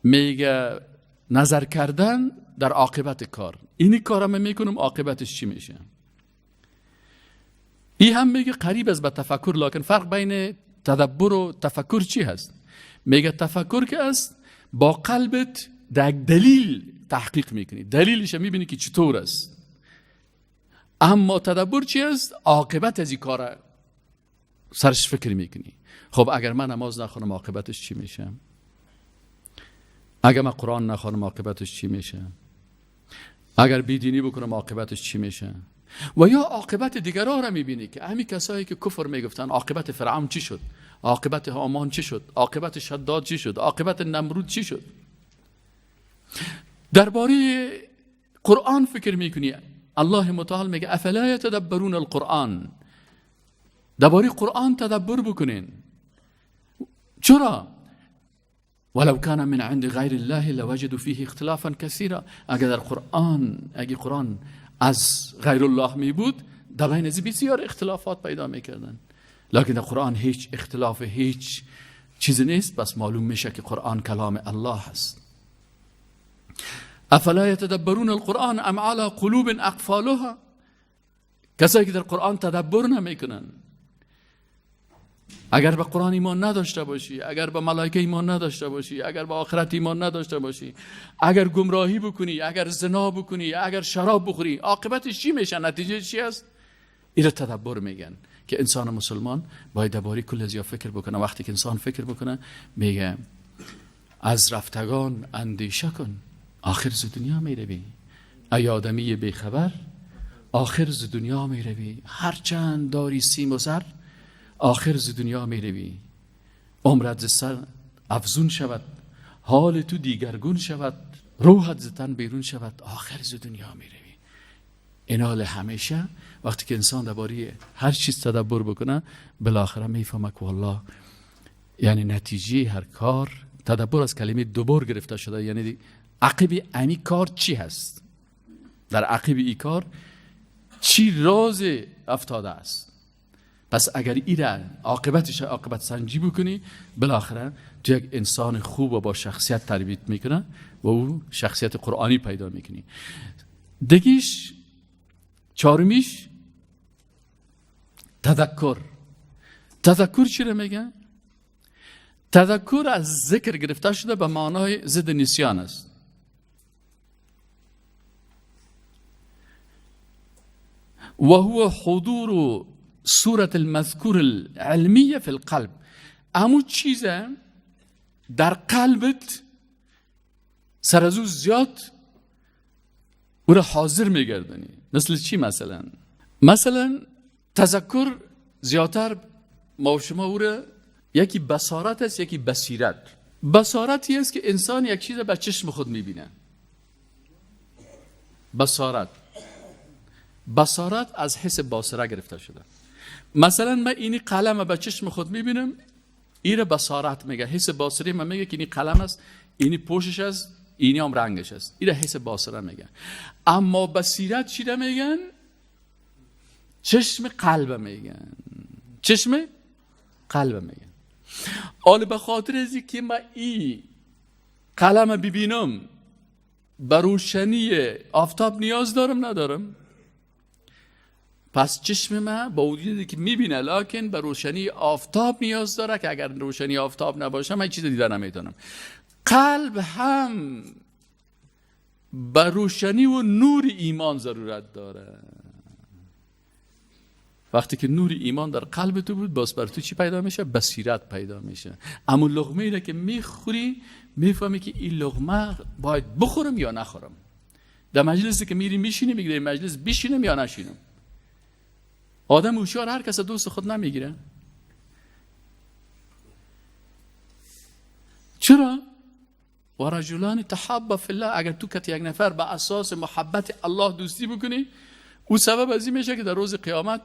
میگه نظر کردن در عاقبت کار. اینی کارم میکنم عاقبتش چی میشه؟ این هم میگه قریب است به تفکر، لکن فرق بین تدبر و تفکر چی هست؟ میگه تفکر که است با قلبت در دلیل تحقیق میکنی، دلیلش میبینی که چطور است. اما تدبر چی است؟ عاقبت از این کار سرش فکر میکنی. خب اگر من نماز نخونم عاقبتش چی میشه؟ اگر من قرآن نخونم عاقبتش چی میشه؟ اگر بیدینی بکنم عاقبتش چی میشه؟ و یا عاقبت دیگران را میبینی که همین کسایی که کفر میگفتن عاقبت فرعون چی شد، عاقبت هامان چی شد، عاقبت شداد چی شد، عاقبت نمرود چی شد. درباره قرآن فکر میکنی، الله متعال میگه افلا یتدبرون القرآن، درباره قرآن تدبر بکنین. چرا؟ ولو کان من عند غیر الله لوجدوا فیه اختلافا کثیرا. اگر در قرآن، اگر قرآن از غیر الله می بود در بین از بسیار اختلافات پیدا میکردن، لکن در قرآن هیچ اختلاف، هیچ چیز نیست. بس معلوم میشه که قرآن کلام الله است. افلا یتدبرون القرآن ام علی قلوب اقفالها. کسایی که در قرآن تدبر نمیکنن، اگر به قرآن ایمان نداشته باشی، اگر به ملائکه ایمان نداشته باشی، اگر به آخرت ایمان نداشته باشی، اگر گمراهی بکنی، اگر زنا بکنی، اگر شراب بخوری، عاقبتش چی میشه؟ نتیجه چی است؟ این تدبر میگن که انسان مسلمان باید درباره کل ازیا فکر بکنه. وقتی که انسان فکر بکنه میگه از رفتگان اندیشه کن، آخر ز دنیا میروی. ای آدمی بیخبر، آخر ز دنیا میروی. هرچند داری سیم و زر، آخر ز دنیا میروی. عمرت ز سر افزون شود، حال تو دیگرگون شود، روحت ز تن بیرون شود، آخر ز دنیا میروی. اینال همیشه وقتی که انسان درباره هر چیز تدبر بکنه، بالاخره میفهمه که والله یعنی نتیجه هر کار، تدبر از کلمه دوبار گرفته شده، یعنی عقب امی کار چی هست، در عقب ای کار چی راز افتاده است. پس اگر ایره عاقبتش عاقبت سنجی بکنی، بالاخره تو یک انسان خوب و با شخصیت تربیت میکنه و او شخصیت قرآنی پیدا میکنی. دیگیش چهارمیش تذکر. تذکر چی رو میگه؟ تذکر از ذکر گرفته شده، به معنای ضد نسیان است. و هو حضور صورت المذکور العلمیه فی القلب. امو چیزه در قلبت سر از او زیاد او را حاضر میگردنی. مثل چی مثلا؟ مثلا تذکر زیادتر ما و شما او را یکی بصارت است، یکی بصیرت. بصارتی است که انسان یک چیز به چشم خود میبینه. بصارت، بصارت از حس باصره گرفته شده. مثلا من اینی قلم به چشم خود میبینم، این بصارت میگه. حس باصره من میگه که اینی قلم است، اینی پوشش است، اینی هم رنگش است. این حس باصره میگه. اما بصیرت چی را میگن؟ چشم قلب میگن. چشم قلب میگن. حالا به خاطر از که من این قلم ببینم به روشنی آفتاب نیاز دارم ندارم؟ پس چشم من با وجودی که میبینه لکن به روشنی آفتاب نیاز داره که اگر روشنی آفتاب نباشه من چیز دیده نمیتونم. قلب هم به روشنی و نور ایمان ضرورت داره. وقتی که نور ایمان در قلب تو بود، باز بر تو چی پیدا میشه؟ بصیرت پیدا میشه. اما لقمه ای که میخوری میفهمی که این لقمه باید بخورم یا نخورم. در مجلسی که میری میشینی، میگی در مجلس بشینم یا نشینم. آدم هوشیار هر کس دوست خود نمیگیره. چرا؟ و رجلان تحابا فی الله. اگر تو کت یک نفر به اساس محبت الله دوستی بکنی، او سبب از این میشه که در روز قیامت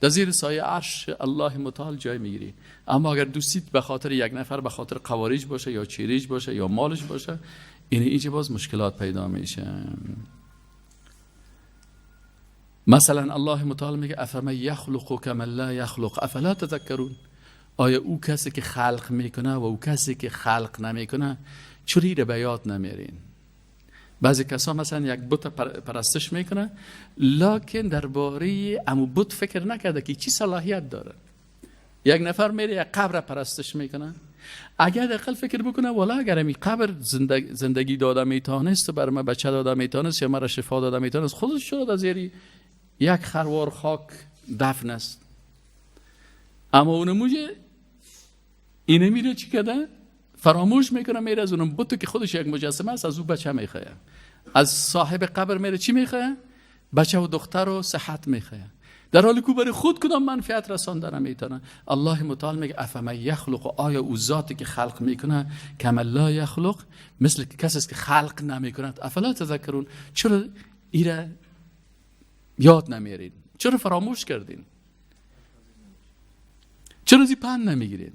در زیر سایه عرش الله متعال جای میگیری. اما اگر دوستیت به خاطر یک نفر، به خاطر قواریج باشه یا چیریج باشه یا مالش باشه، این اینجا باز مشکلات پیدا میشه. مثلا الله متعال میگه افمن یخلق کمن لا یخلق افلا تذکرون. آیا او کسی که خلق میکنه و او کسی که خلق نمیکنه چوری رو به یاد نمیرین؟ بعضی کسا مثلا یک بت پرستش میکنه، لکن درباره امو بت فکر نکرده که چی صلاحیت داره. یک نفر میره یک قبر پرستش میکنه، اگر دقیق فکر بکنه والا اگر این قبر زندگی داده میتونست و بر من بچه داده میتونست یا مرا شفا داده میتونست، خودش شد از زیر یک خروار خاک دفن است. اما اونموجه اینه میره چی کرده؟ فراموش میکنه، میره از اونم بتو که خودش یک مجسمه است از او بچه میخواه، از صاحب قبر میره چی میخواه؟ بچه و دختر و صحت میخواه، در حالی که برای خود کدام منفعت رسانده نمیتونه. الله متعال میگه افمن یخلق، آیا او ذاتی که خلق میکنه کما لا یخلق، مثل کسی است که خلق نمیکند. افلا تذکرون، چرا ایره یاد نمیارین؟ چرا فراموش کردین؟ چرا زی پند نمیگیرین؟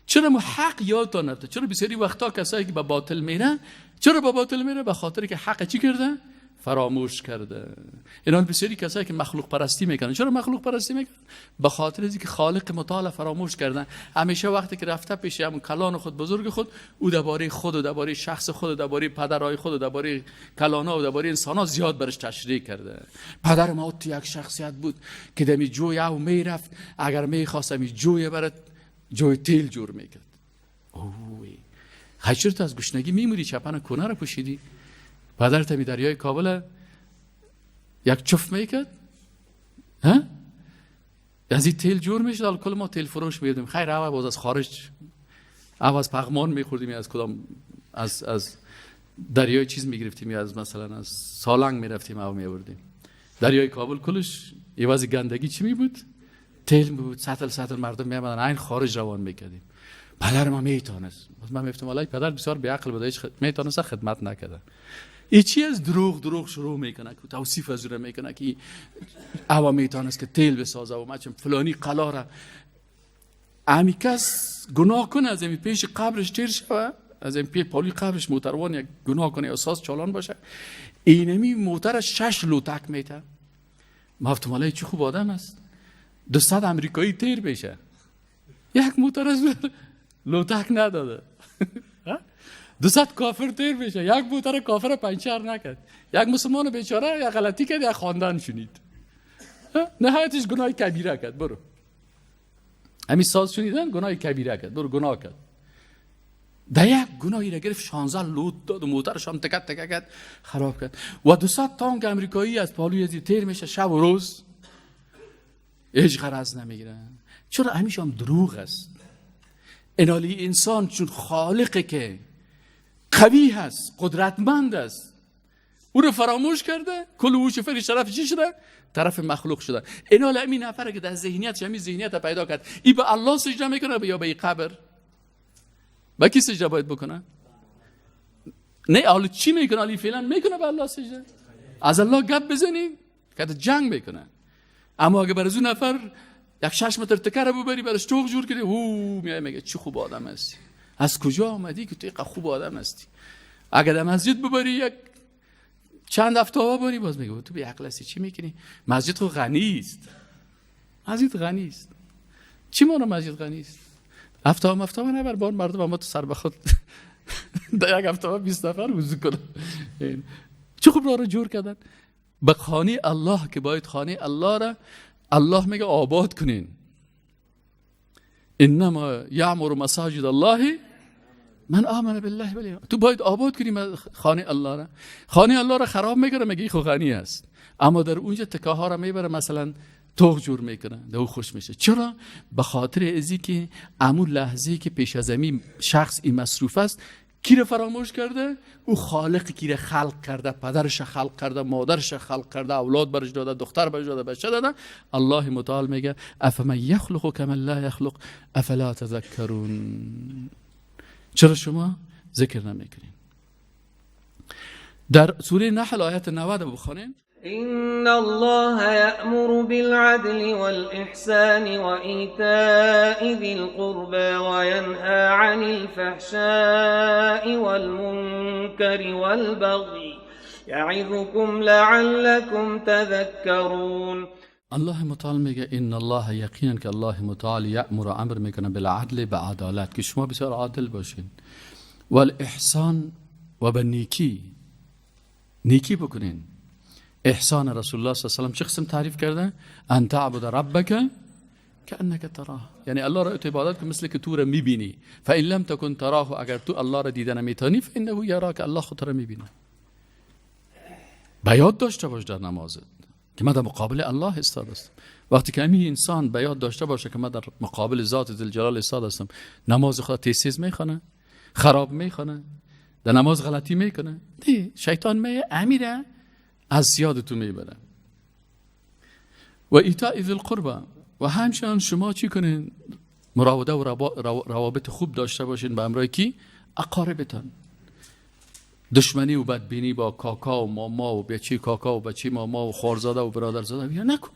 چرا مو حق یادتان نرفته؟ چرا بسیاری وقتا کسایی که به باطل میره، چرا به باطل میره؟ به خاطر که حق چی کرده؟ فراموش کرده. اینا بسیاری کسایی که مخلوق پرستی میکنن، چرا مخلوق پرستی میکنن؟ به خاطر اینکه خالق متعال فراموش کردن. همیشه وقتی که رفته پیش همون کلان خود، بزرگ خود، او درباره خود و درباره شخص خود و درباره پدرای خود و درباره کلانا و درباره انسانا زیاد برش تشریح کرده. پدر ما تو یک شخصیت بود که دمی جوی او میرفت، اگر میخواست می جوی برات جوی تیل جور میکرد. اوه خیلی تو از گشنگی میموری، چپن کونه رو پوشیدی. پدرت می دریای کابل یک چف میکرد، ها؟ از این تیل جور میشد، کل ما تیل فروش میدیم. خیر اول باز از خارج، اول از پغمان میخوردیم، از کدام از دریای چیز میگرفتیم، از مثلا از سالنگ میرفتیم او میوردیم. دریای کابل کلش عوض گندگی چی می بود؟ تیل بود. سطل سطل مردم میامدن عین خارج روان میکردیم. پدر ما میتونست، من میگفتم والله پدر بسیار بی‌عقل بوده، هیچ میتونست خدمت نکرده. ای چی از دروغ شروع میکنه که توصیف از او میکنه که او میتونست که تیل بسازه و مچم فلانی قلاره. امی کس گناه کنه، از این پیش قبرش تیر شوه، از این پیش پالی قبرش موتروان یک گناه کنه یا ساز چالان باشه، اینمی موتر 6 لوتک میته. ما گفتم والله چه خوب آدم است، 200 امریکایی تیر بشه، یک موتر از لوتک نداده. 200 کافر تیر بشه، یک موتر کافر پنچر نکرد، یک مسلمان بیچاره یک غلطی کرد، یک خواندن شنید، نهایتش گناه کبیره کرد. برو همین ساز شنیدن گناه کبیره کرد، برو گناه کرد. در یک گناهی را گرفت 16 لوت داد و موترش هم تکت تکه کرد، خراب کرد. و 200 تانک امریکایی از پالوی از تیر میشه شب و روز، هیچ غرض نمیگیرن. چرا؟ همیشه هم دروغ است. انالی انسان چون خالقه که قوی هست، قدرتمند است، او رو فراموش کرده، کل هوش فکرش طرف چی شده؟ طرف مخلوق شده. اینال همین نفره که در ذهنیت همین ذهنیت پیدا کرد، ای به الله سجده میکنه یا به ای قبر؟ به کی سجده باید بکنه؟ نه حالا چی میکنه؟ حالا فعلا میکنه به الله سجده، از الله گپ بزنی که جنگ میکنه. اما اگه بر از اون نفر یک 6 متر تکه رو ببری برش توق جور کنی، او میای میگه چه خوب آدم هستی، از کجا آمدی که تو اینقدر خوب آدم هستی. اگه در مسجد ببری یک چند هفته ببری، باز میگه تو بی عقل هستی، چی میکنی؟ مسجد خو غنی است، مسجد غنی است. چی مانا مسجد غنی است؟ هفته هم هفته نبر بار مردم ما تو سر به خود در یک هفته 20 نفر وضو کنن. چه خوب راه رو جور کردن به خانه الله که باید خانه الله را الله میگه آباد کنین. انما یعمر مساجد الله من آمن بالله ولی. تو باید آباد کنی خانه الله را. خانه الله را خراب میکنه، میگه خو غنی است، اما در اونجا تکه ها را میبره، مثلا توغ جور میکنه، دو خوش میشه. چرا؟ به خاطر ازی که امون لحظه که پیش از این شخص این مصروف است، کی رو فراموش کرده؟ او خالق کی رو خلق کرده، پدرش خلق کرده، مادرش خلق کرده، اولاد برش داده، دختر برش داده، بچه داده. الله متعال میگه افمن یخلق کمن لا یخلق افلا تذکرون. چرا شما ذکر نمیکنین؟ در سوره نحل آیت 90 بخونین. إن الله يأمر بالعدل والإحسان وإيتاء ذي القربى وينهى عن الفحشاء والمنكر والبغي يعظكم لعلكم تذكرون. الله متعال میگه ان الله، یقینا که الله متعال یأمر، امر میکنه بالعدل، به عدالت، که شما بسیار عادل باشین، والاحسان و به نیکی. نیکی بکنین. احسان رسول الله صلی الله علیه و سلم چه قسم تعریف کرده؟ ان تعبد ربک کأنک تراه، یعنی الله را تو عبادت کن مثل که تو را میبینی. فان لم تکن تراه، اگر تو الله را دیده نمیتونی، فانه یراک، الله خود را میبینه. به یاد داشته باش در نمازت که من در مقابل الله ایستاده هستم. وقتی که همین انسان به یاد داشته باشه که من در مقابل ذات ذوالجلال ایستاده هستم، نماز خود تیز میخونه، خراب میخونه، در نماز غلطی میکنه، نه، شیطان میه امیره از یاد تو میبره. و ایتاء ذی القربی، و همچنان شما چی کنین؟ مراوده و روابط خوب داشته باشین به همراه کی؟ اقاربتان. دشمنی و بدبینی با کاکا و ماما و بچی کاکا و بچی ماما و خورزاده و برادرزاده یا نکن.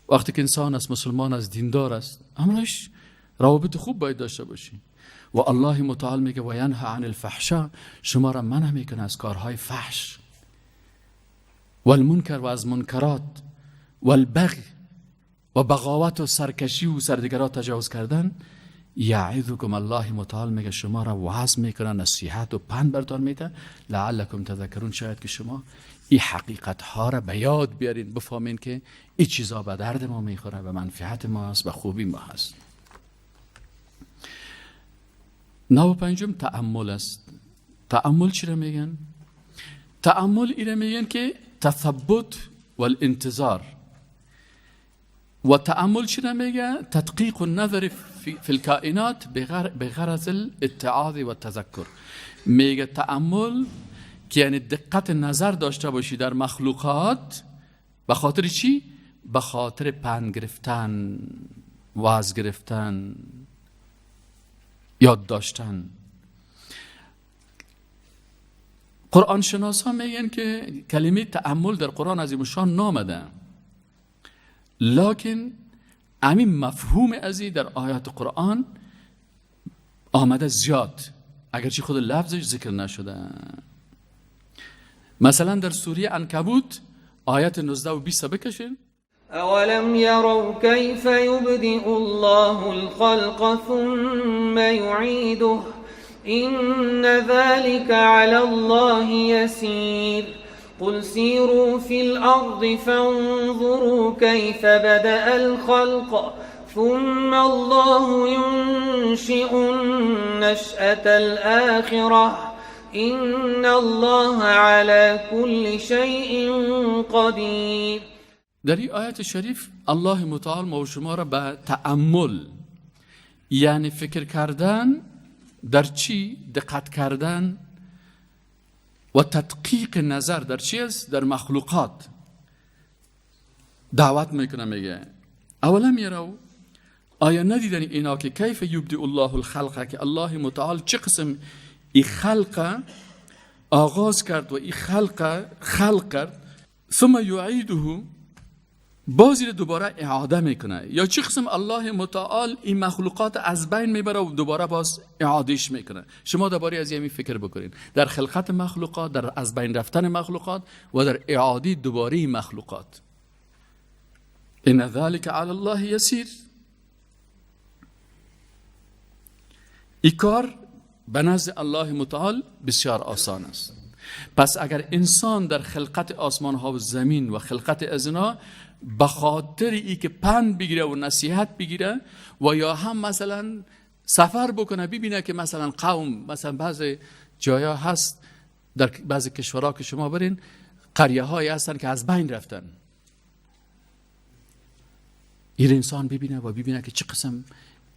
وقتی که انسان است، مسلمان است، دیندار است، همراهش روابط خوب باید داشته باشین. و الله متعال میگه و ینهی عن الفحشاء، شما را منع میکنه از کارهای فحش، والمنکر، و از منکرات، والبغی، و بغاوت و سرکشی و سردگرا تجاوز کردن. یعظکم، الله متعال میگه شما را وعظ میکنه، نصیحت و پند برتان میده، لعلکم تذکرون، شاید که شما این حقیقت ها را به یاد بیارین، بفهمین که این چیزا به درد ما میخوره، به منفعت ما هست، به خوبی ما هست. 95 تأمل است. تأمل چی را میگن؟ تأمل ایره میگن که تثبت والانتظار. و تأمل چی را میگه؟ تدقیق النظر فی الکائنات بغرض الاتعاظ و التذکر. میگه تأمل که یعنی دقت نظر داشته باشی در مخلوقات، به خاطر چی؟ به خاطر پند گرفتن، وعظ گرفتن، یاد داشتن. قرآن شناس ها میگن که کلمه تأمل در قرآن عظیم الشان نامده، لکن همین مفهوم ازی در آیات قرآن آمده زیاد، اگرچه خود لفظش ذکر نشده. مثلا در سوره عنکبوت آیت 19 و 20 بکشین. اولم یروا کیف یبدئ الله الخلق ثم یعیده ان ذلك علی الله یسیر قل سیروا فی الارض فانظروا کیف بدأ الخلق ثم الله ینشئ النشأة الآخرة ان الله علی كل شیء قدیر. در این آیت شریف الله متعال ما و شما را به تأمل، یعنی فکر کردن در چی، دقت کردن و تدقیق نظر در چی است؟ در مخلوقات دعوت میکنه. میگه اولم یروا، آیا ندیدن اینا که کیف یبدئ الله الخلق، که الله متعال چه قسم ای خلق آغاز کرد و ای خلق خلق کرد، ثم یعیده، بازی دوباره اعاده میکنه. یا چه قسم الله متعال این مخلوقات از بین میبره و دوباره باز اعادهش میکنه. شما دوباره از یمی فکر بکنین در خلقت مخلوقات، در از بین رفتن مخلوقات و در اعاده دوباره مخلوقات. ان ذلك علی الله یسیر. این کار به نزد الله متعال بسیار آسان است. پس اگر انسان در خلقت آسمان ها و زمین و خلقت از اینا به خاطر ای که پند بگیره و نصیحت بگیره و یا هم مثلا سفر بکنه ببینه که مثلا قوم، مثلا بعض جایا هست در بعض کشورها که شما برین قریه هایی هستن که از بین رفتن، این انسان ببینه و ببینه که چه قسم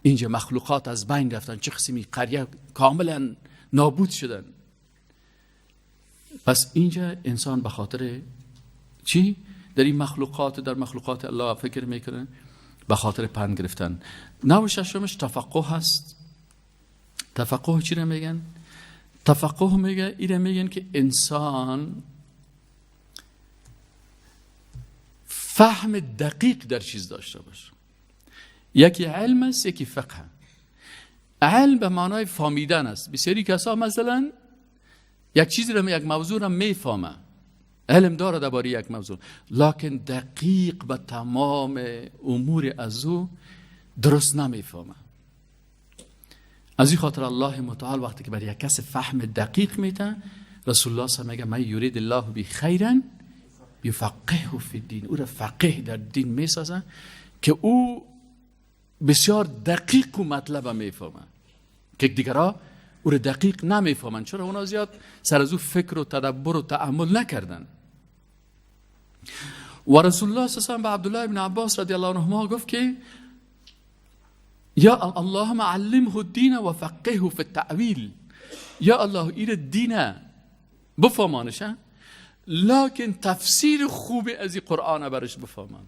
اینجا مخلوقات از بین رفتن، چه قسمی قریه کاملا نابود شدن. پس اینجا انسان به خاطر چی؟ در این مخلوقات، در مخلوقات الله فکر میکنه به خاطر پند گرفتن. 96 تفقه هست. تفقه چی رو میگن؟ تفقه میگه، اینو میگن که انسان فهم دقیق در چیز داشته باشه. یکی علم است، یکی فقه. علم به معنای فهمیدن است. بسیاری کسا مثلا یک چیزی رو، یک موضوع رو میفهمه، علم داره درباره یک موضوع، لکن دقیق به تمام امور از او درست نمیفهمه. از این خاطر الله متعال وقتی که برای یک کس فهم دقیق میده، رسول الله صلی میگه من یرید الله به خیرا یفقهه فی الدین، او را فقیه در دین میسازه که او بسیار دقیق و مطلب میفهمه که دیگرها او را دقیق نمیفهمن. چرا؟ اونا زیاد سر از او فکر و تدبر و تأمل نکردن. و رسول الله صلی الله علیه و سلم به عبدالله ابن عباس رضی الله عنهما گفت که یا اللهم علمه الدین و فقهه فی التأویل، یا الله ایر دین بفهمانشه، لکن تفسیر خوب از این قرآن برش بفهمان.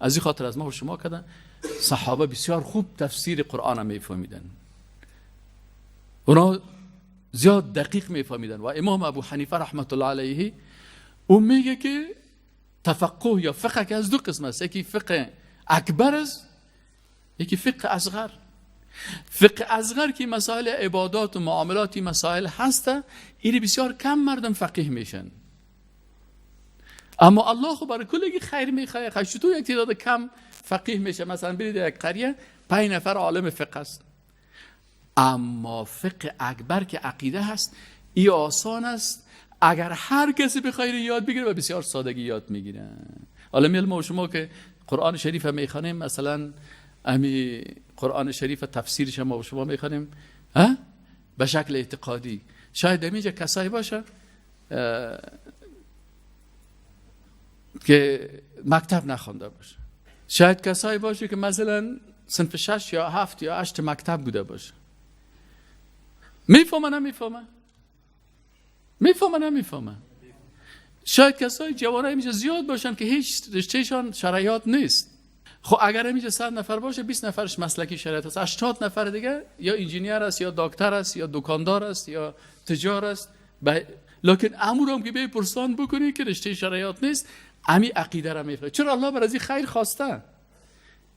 از این خاطر از ما و شما کردن صحابه بسیار خوب تفسیر قرآن میفهمیدن، اونا زیاد دقیق میفهمیدن. و امام ابو حنیفه رحمت الله علیه او میگه که تفقه یا فقه که از دو قسم است، یکی فقه اکبر است، یکی فقه اصغر. فقه اصغر که مسائل عبادات و معاملاتی مسائل هست، این بسیار کم مردم فقیه میشن. اما الله خب برای کلگی خیر میخواه، خیر چطور یک تعداد کم فقیه میشه؟ مثلا برید یک قریه 5 نفر عالم فقه است. اما فقه اکبر که عقیده هست، ای آسان است، اگر هر کسی بخواد یاد بگیره و بسیار سادگی یاد میگیره. حالا میل ما و شما که قرآن شریف میخوانیم، مثلا امی قرآن شریف تفسیرش ما و شما میخوانیم به شکل اعتقادی، شاید اینجا کسایی باشه که مکتب نخوانده باشه، شاید کسایی باشه که مثلا صنف 6 یا 7 یا 8 مکتب بوده باشه. میفهمه نمیفهمه؟ میفهمه نمیفهمه؟ شاید کسای جوانای اینجا زیاد باشن که هیچ رشتهشان شرعیات نیست. خب اگر اینجا 100 نفر باشه، 20 نفرش مسلکی شرعیات است، 80 نفر دیگه یا انجینیر است یا دکتر است یا دکاندار است یا تجار است. لکن امورم که به پرسان بکنی که رشته شرعیات نیست، امی عقیده را میفهمه. چرا الله بر از این خیر خواسته؟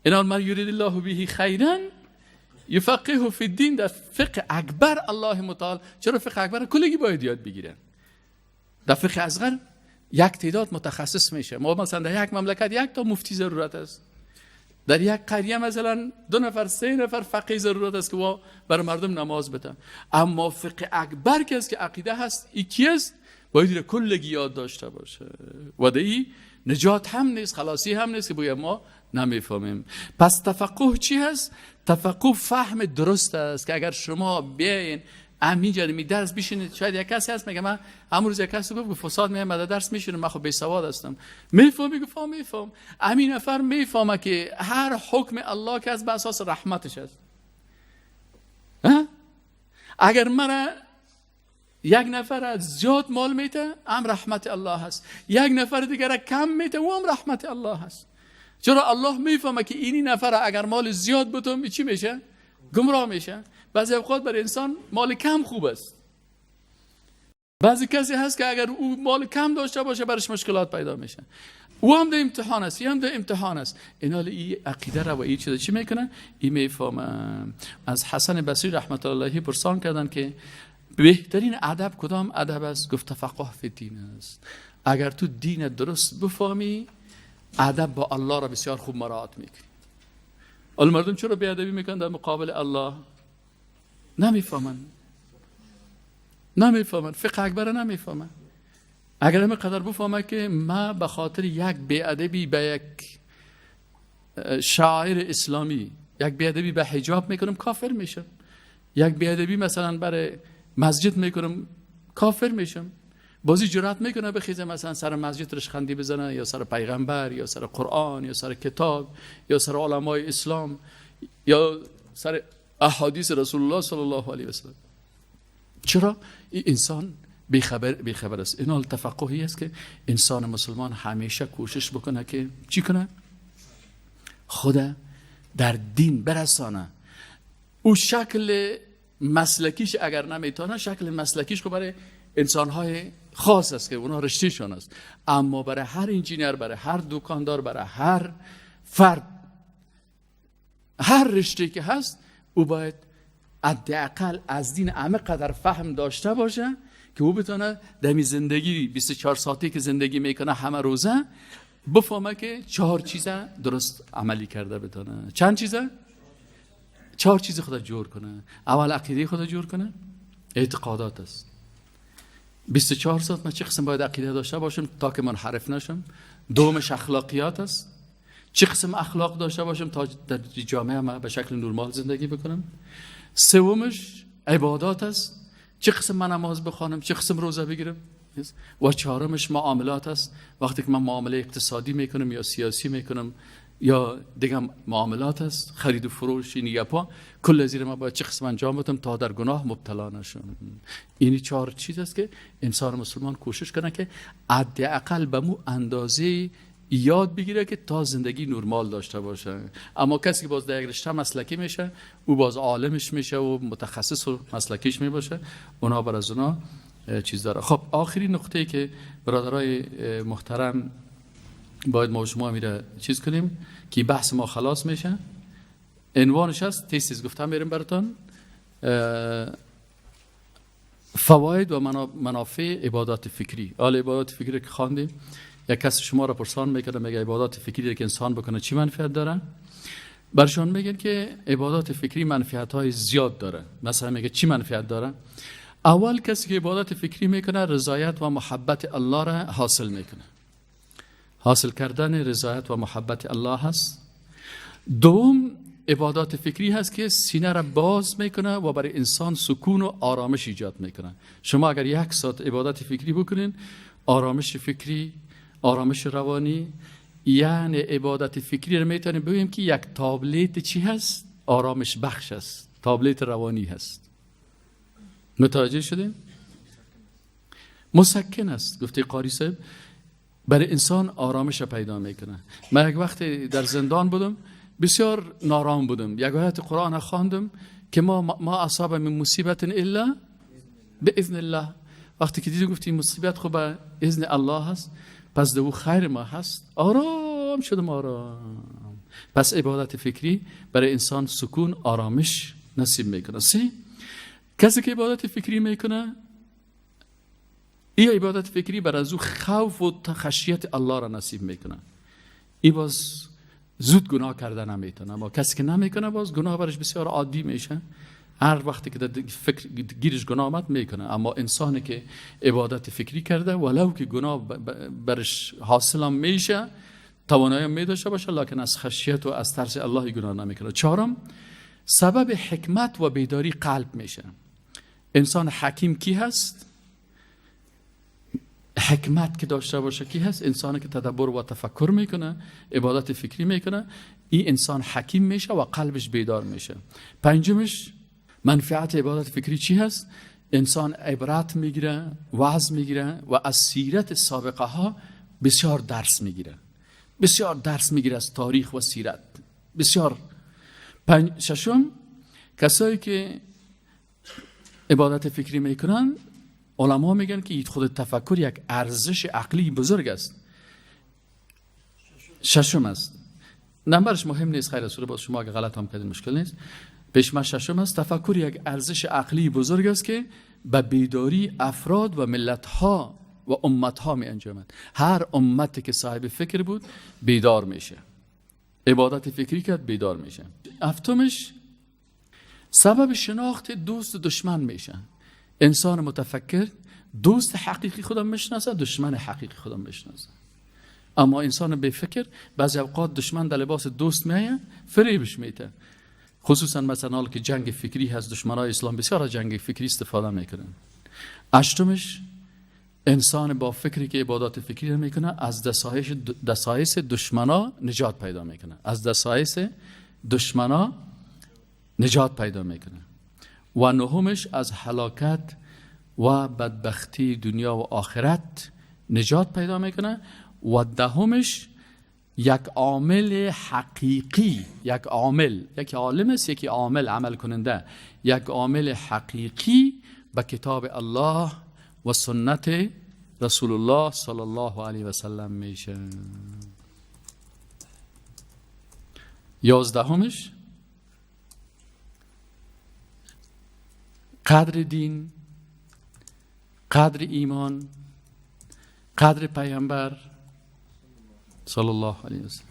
اینا من یرید الله به خیرا یفقهه فی الدین. در فقه اکبر الله متعال، چرا فقه اکبر کلگی باید یاد بگیرن؟ در فقه اصغر یک تعداد متخصص میشه. ما مثلا در یک مملکت یک تا مفتی ضرورت است، در یک قریه مثلا 2 نفر 3 نفر فقیه ضرورت است که وا برای مردم نماز بدن. اما فقه اکبر که است که عقیده هست، ای کی است؟ باید کلگی یاد داشته باشه و در ای نجات هم نیست، خلاصی هم نیست که باید ما نمیفهمیم. پس تفقه چی هست؟ تفقه فهم درست است که اگر شما بیاین همینجا می درس بشینید، شاید یک کسی هست میگه من امروز یک کسی گفت فساد میام بعد درس میشینم، من خب بی سواد هستم. میفهمی؟ گفت میفهم. همین نفر میفهمه که هر حکم الله که از به اساس رحمتش است. اگر مرا یک نفر از زیاد مال میته هم رحمت الله هست، یک نفر دیگر کم میته و هم رحمت الله هست. چرا الله میفهمه که اینی نفر اگر مال زیاد بتم چی میشه؟ گمراه میشه. بعضی اوقات برای انسان مال کم خوب است، بعضی کسی هست که اگر او مال کم داشته باشه برش مشکلات پیدا میشه. او هم در امتحان است، این هم در امتحان است. اینا ای عقیده را و این چیز چی میکنه؟ این میفهمه. از حسن بصری رحمت الله علیه پرسان کردن که بهترین ادب کدام ادب است؟ گفت تفقه فی دین است. اگر تو دین درست بفهمی، ادب با الله را بسیار خوب مراعات میکنی. حالا مردم چرا بی‌ادبی میکنن در مقابل الله؟ نمیفهمن، نمیفهمن، فقه اکبر نمیفهمن. اگر همه قدر بفهمه که ما به خاطر یک بی‌ادبی به یک شاعر اسلامی، یک بی‌ادبی به حجاب میکنم کافر میشم، یک بی‌ادبی مثلا برای مسجد میکنم کافر میشم. بازی جرأت میکنه بخیزه مثلا سر مسجد رشخندی بزنه، یا سر پیغمبر، یا سر قرآن، یا سر کتاب، یا سر علمای اسلام، یا سر احادیث رسول الله صلی الله علیه و سلم. چرا؟ این انسان بیخبر است. این تفقهی است که انسان مسلمان همیشه کوشش بکنه که چی کنه؟ خدا در دین برسانه. او شکل مسلکیش اگر نمیتونه، شکل مسلکیش خب برای انسانهای خاص است که اونا رشتهشان است، اما برای هر انجینیر، برای هر دکاندار، برای هر فرد، هر رشته که هست، او باید حداقل از دین همه قدر فهم داشته باشه که او بتونه در زندگی 24 ساعتی که زندگی میکنه همه روزه بفهمه که 4 چیز درست عملی کرده بتونه. چند چیزه؟ 4 چیز خدا جور کنه. اول عقیده خدا جور کنه، اعتقادات است. 24 ساعت من چه قسم باید عقیده داشته باشم تا که منحرف نشم. دومش اخلاقیات است، چه قسم اخلاق داشته باشم تا در جامعه ما به شکل نرمال زندگی بکنم. سومش عبادات است، چه قسم من نماز بخوانم، چه قسم روزه بگیرم. و چهارمش معاملات است، وقتی که من معامله اقتصادی میکنم یا سیاسی میکنم یا دیگه معاملات است، خرید و فروش، این گپا، کل زیر ما باید چه قسم انجام بدم تا در گناه مبتلا نشم. این چهار چیز است که انسان مسلمان کوشش کنه که حداقل به مو اندازه یاد بگیره که تا زندگی نرمال داشته باشه. اما کسی که باز در یک رشته مسلکی میشه، او باز عالمش میشه و متخصص و مسلکیش میباشه، اونا بر از اونا چیز داره. خب آخرین نقطه‌ای که برادرای محترم باید ما شما میره چیز کنیم که بحث ما خلاص میشه، عنوانش هست تیز گفتم میریم براتون، فواید و منافع عبادات فکری. حالا عبادات فکری که خواندیم، یک کس شما را پرسان میکنه، میگه عبادات فکری که انسان بکنه چی منفعت داره؟ برشان میگن که عبادات فکری منفعت های زیاد داره. مثلا میگه چی منفعت داره؟ اول کسی که عبادت فکری میکنه رضایت و محبت الله را حاصل میکنه، حاصل کردن رضایت و محبت الله هست. دوم عبادات فکری هست که سینه را باز میکنه و برای انسان سکون و آرامش ایجاد میکنه. شما اگر یک ساعت عبادت فکری بکنین، آرامش فکری، آرامش روانی، یعنی عبادت فکری را میتونیم بگیم که یک تابلت چی هست؟ آرامش بخش است، تابلت روانی هست. متوجه شدیم؟ مسکن است. گفته قاری صاحب برای انسان آرامش پیدا میکنه. من یک وقت در زندان بودم، بسیار نارام بودم، یک آیت قرآن خواندم که ما اصاب من مصیبت الا باذن الله. وقتی که دیدم گفتیم مصیبت خب به اذن الله هست، پس دو خیر ما هست، آرام شدم، آرام. پس عبادت فکری برای انسان سکون، آرامش نصیب میکنه. سه، کسی که عبادت فکری میکنه، این عبادت فکری بر از او خوف و خشیت الله را نصیب میکنه. این باز زود گناه کرده نمیتونه، اما کسی که نمیکنه باز گناه برش بسیار عادی میشه، هر وقتی که در فکر گیرش گناه آمد میکنه. اما انسانی که عبادت فکری کرده، ولو که گناه برش حاصل هم میشه، توانایی هم میداشته باشه، لکن از خشیت و از ترس الله گناه نمیکنه. چهارم، سبب حکمت و بیداری قلب میشه. انسان حکیم کی هست؟ حکمت که داشته باشه کی هست؟ انسانی که تدبر و تفکر میکنه، عبادت فکری میکنه، این انسان حکیم میشه و قلبش بیدار میشه. پنجمش، منفعت عبادت فکری چی هست؟ انسان عبرت میگیره، وعظ میگیره و از سیرت سابقه ها بسیار درس میگیره، بسیار درس میگیره از تاریخ و سیرت بسیار. ششم، کسایی که عبادت فکری میکنن، علما میگن که خود تفکر یک ارزش عقلی بزرگ است. ششم است، نمبرش مهم نیست، خیر است، باز شما اگه غلط هم کردین مشکل نیست. پیش ما ششم است، تفکر یک ارزش عقلی بزرگ است که به بیداری افراد و ملت ها و امت ها می انجامد. هر امتی که صاحب فکر بود بیدار میشه، عبادت فکری کرد بیدار میشه. هفتمش، سبب شناخت دوست و دشمن میشه. انسان متفکر دوست حقیقی خودم میشناسه، دشمن حقیقی خودم میشناسه. اما انسان بی فکر بعضی اوقات دشمن در لباس دوست میایه، فریبش میده. خصوصا مثلا که جنگ فکری هست، دشمنای اسلام بسیار از جنگ فکری استفاده میکنن. هشتمش، انسان با فکری که عبادات فکری رو میکنه از دسایس دشمنا نجات پیدا میکنه، از دسایس دشمنا نجات پیدا میکنه. و نهمش، از هلاکت و بدبختی دنیا و آخرت نجات پیدا میکنه. و دهمش، یک عامل حقیقی، یک عامل، یک عالم است، یکی عامل عمل کننده، یک عامل حقیقی به کتاب الله و سنت رسول الله صلی الله علیه و سلم میشه. 11مش، قدر دین، قدر ایمان، قدر پیامبر صلی الله علیه و سلم،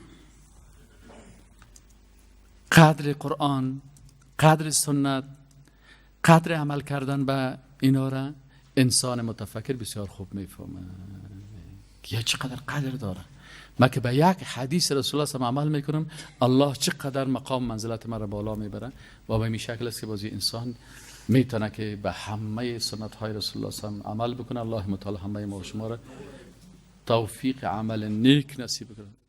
قدر قرآن، قدر سنت، قدر عمل کردن به اینا را انسان متفکر بسیار خوب میفهمه که چقدر قدر داره. ما که به یک حدیث رسول الله صلی عمل میکنم، الله چقدر مقام منزلت مرا بالا میبره. و به این شکل است که بازی انسان میتونه که به همه سنت های رسول الله صلی عمل بکنه. الله متعال همه ما و شما را توفیق عمل نیک نصیب کنه.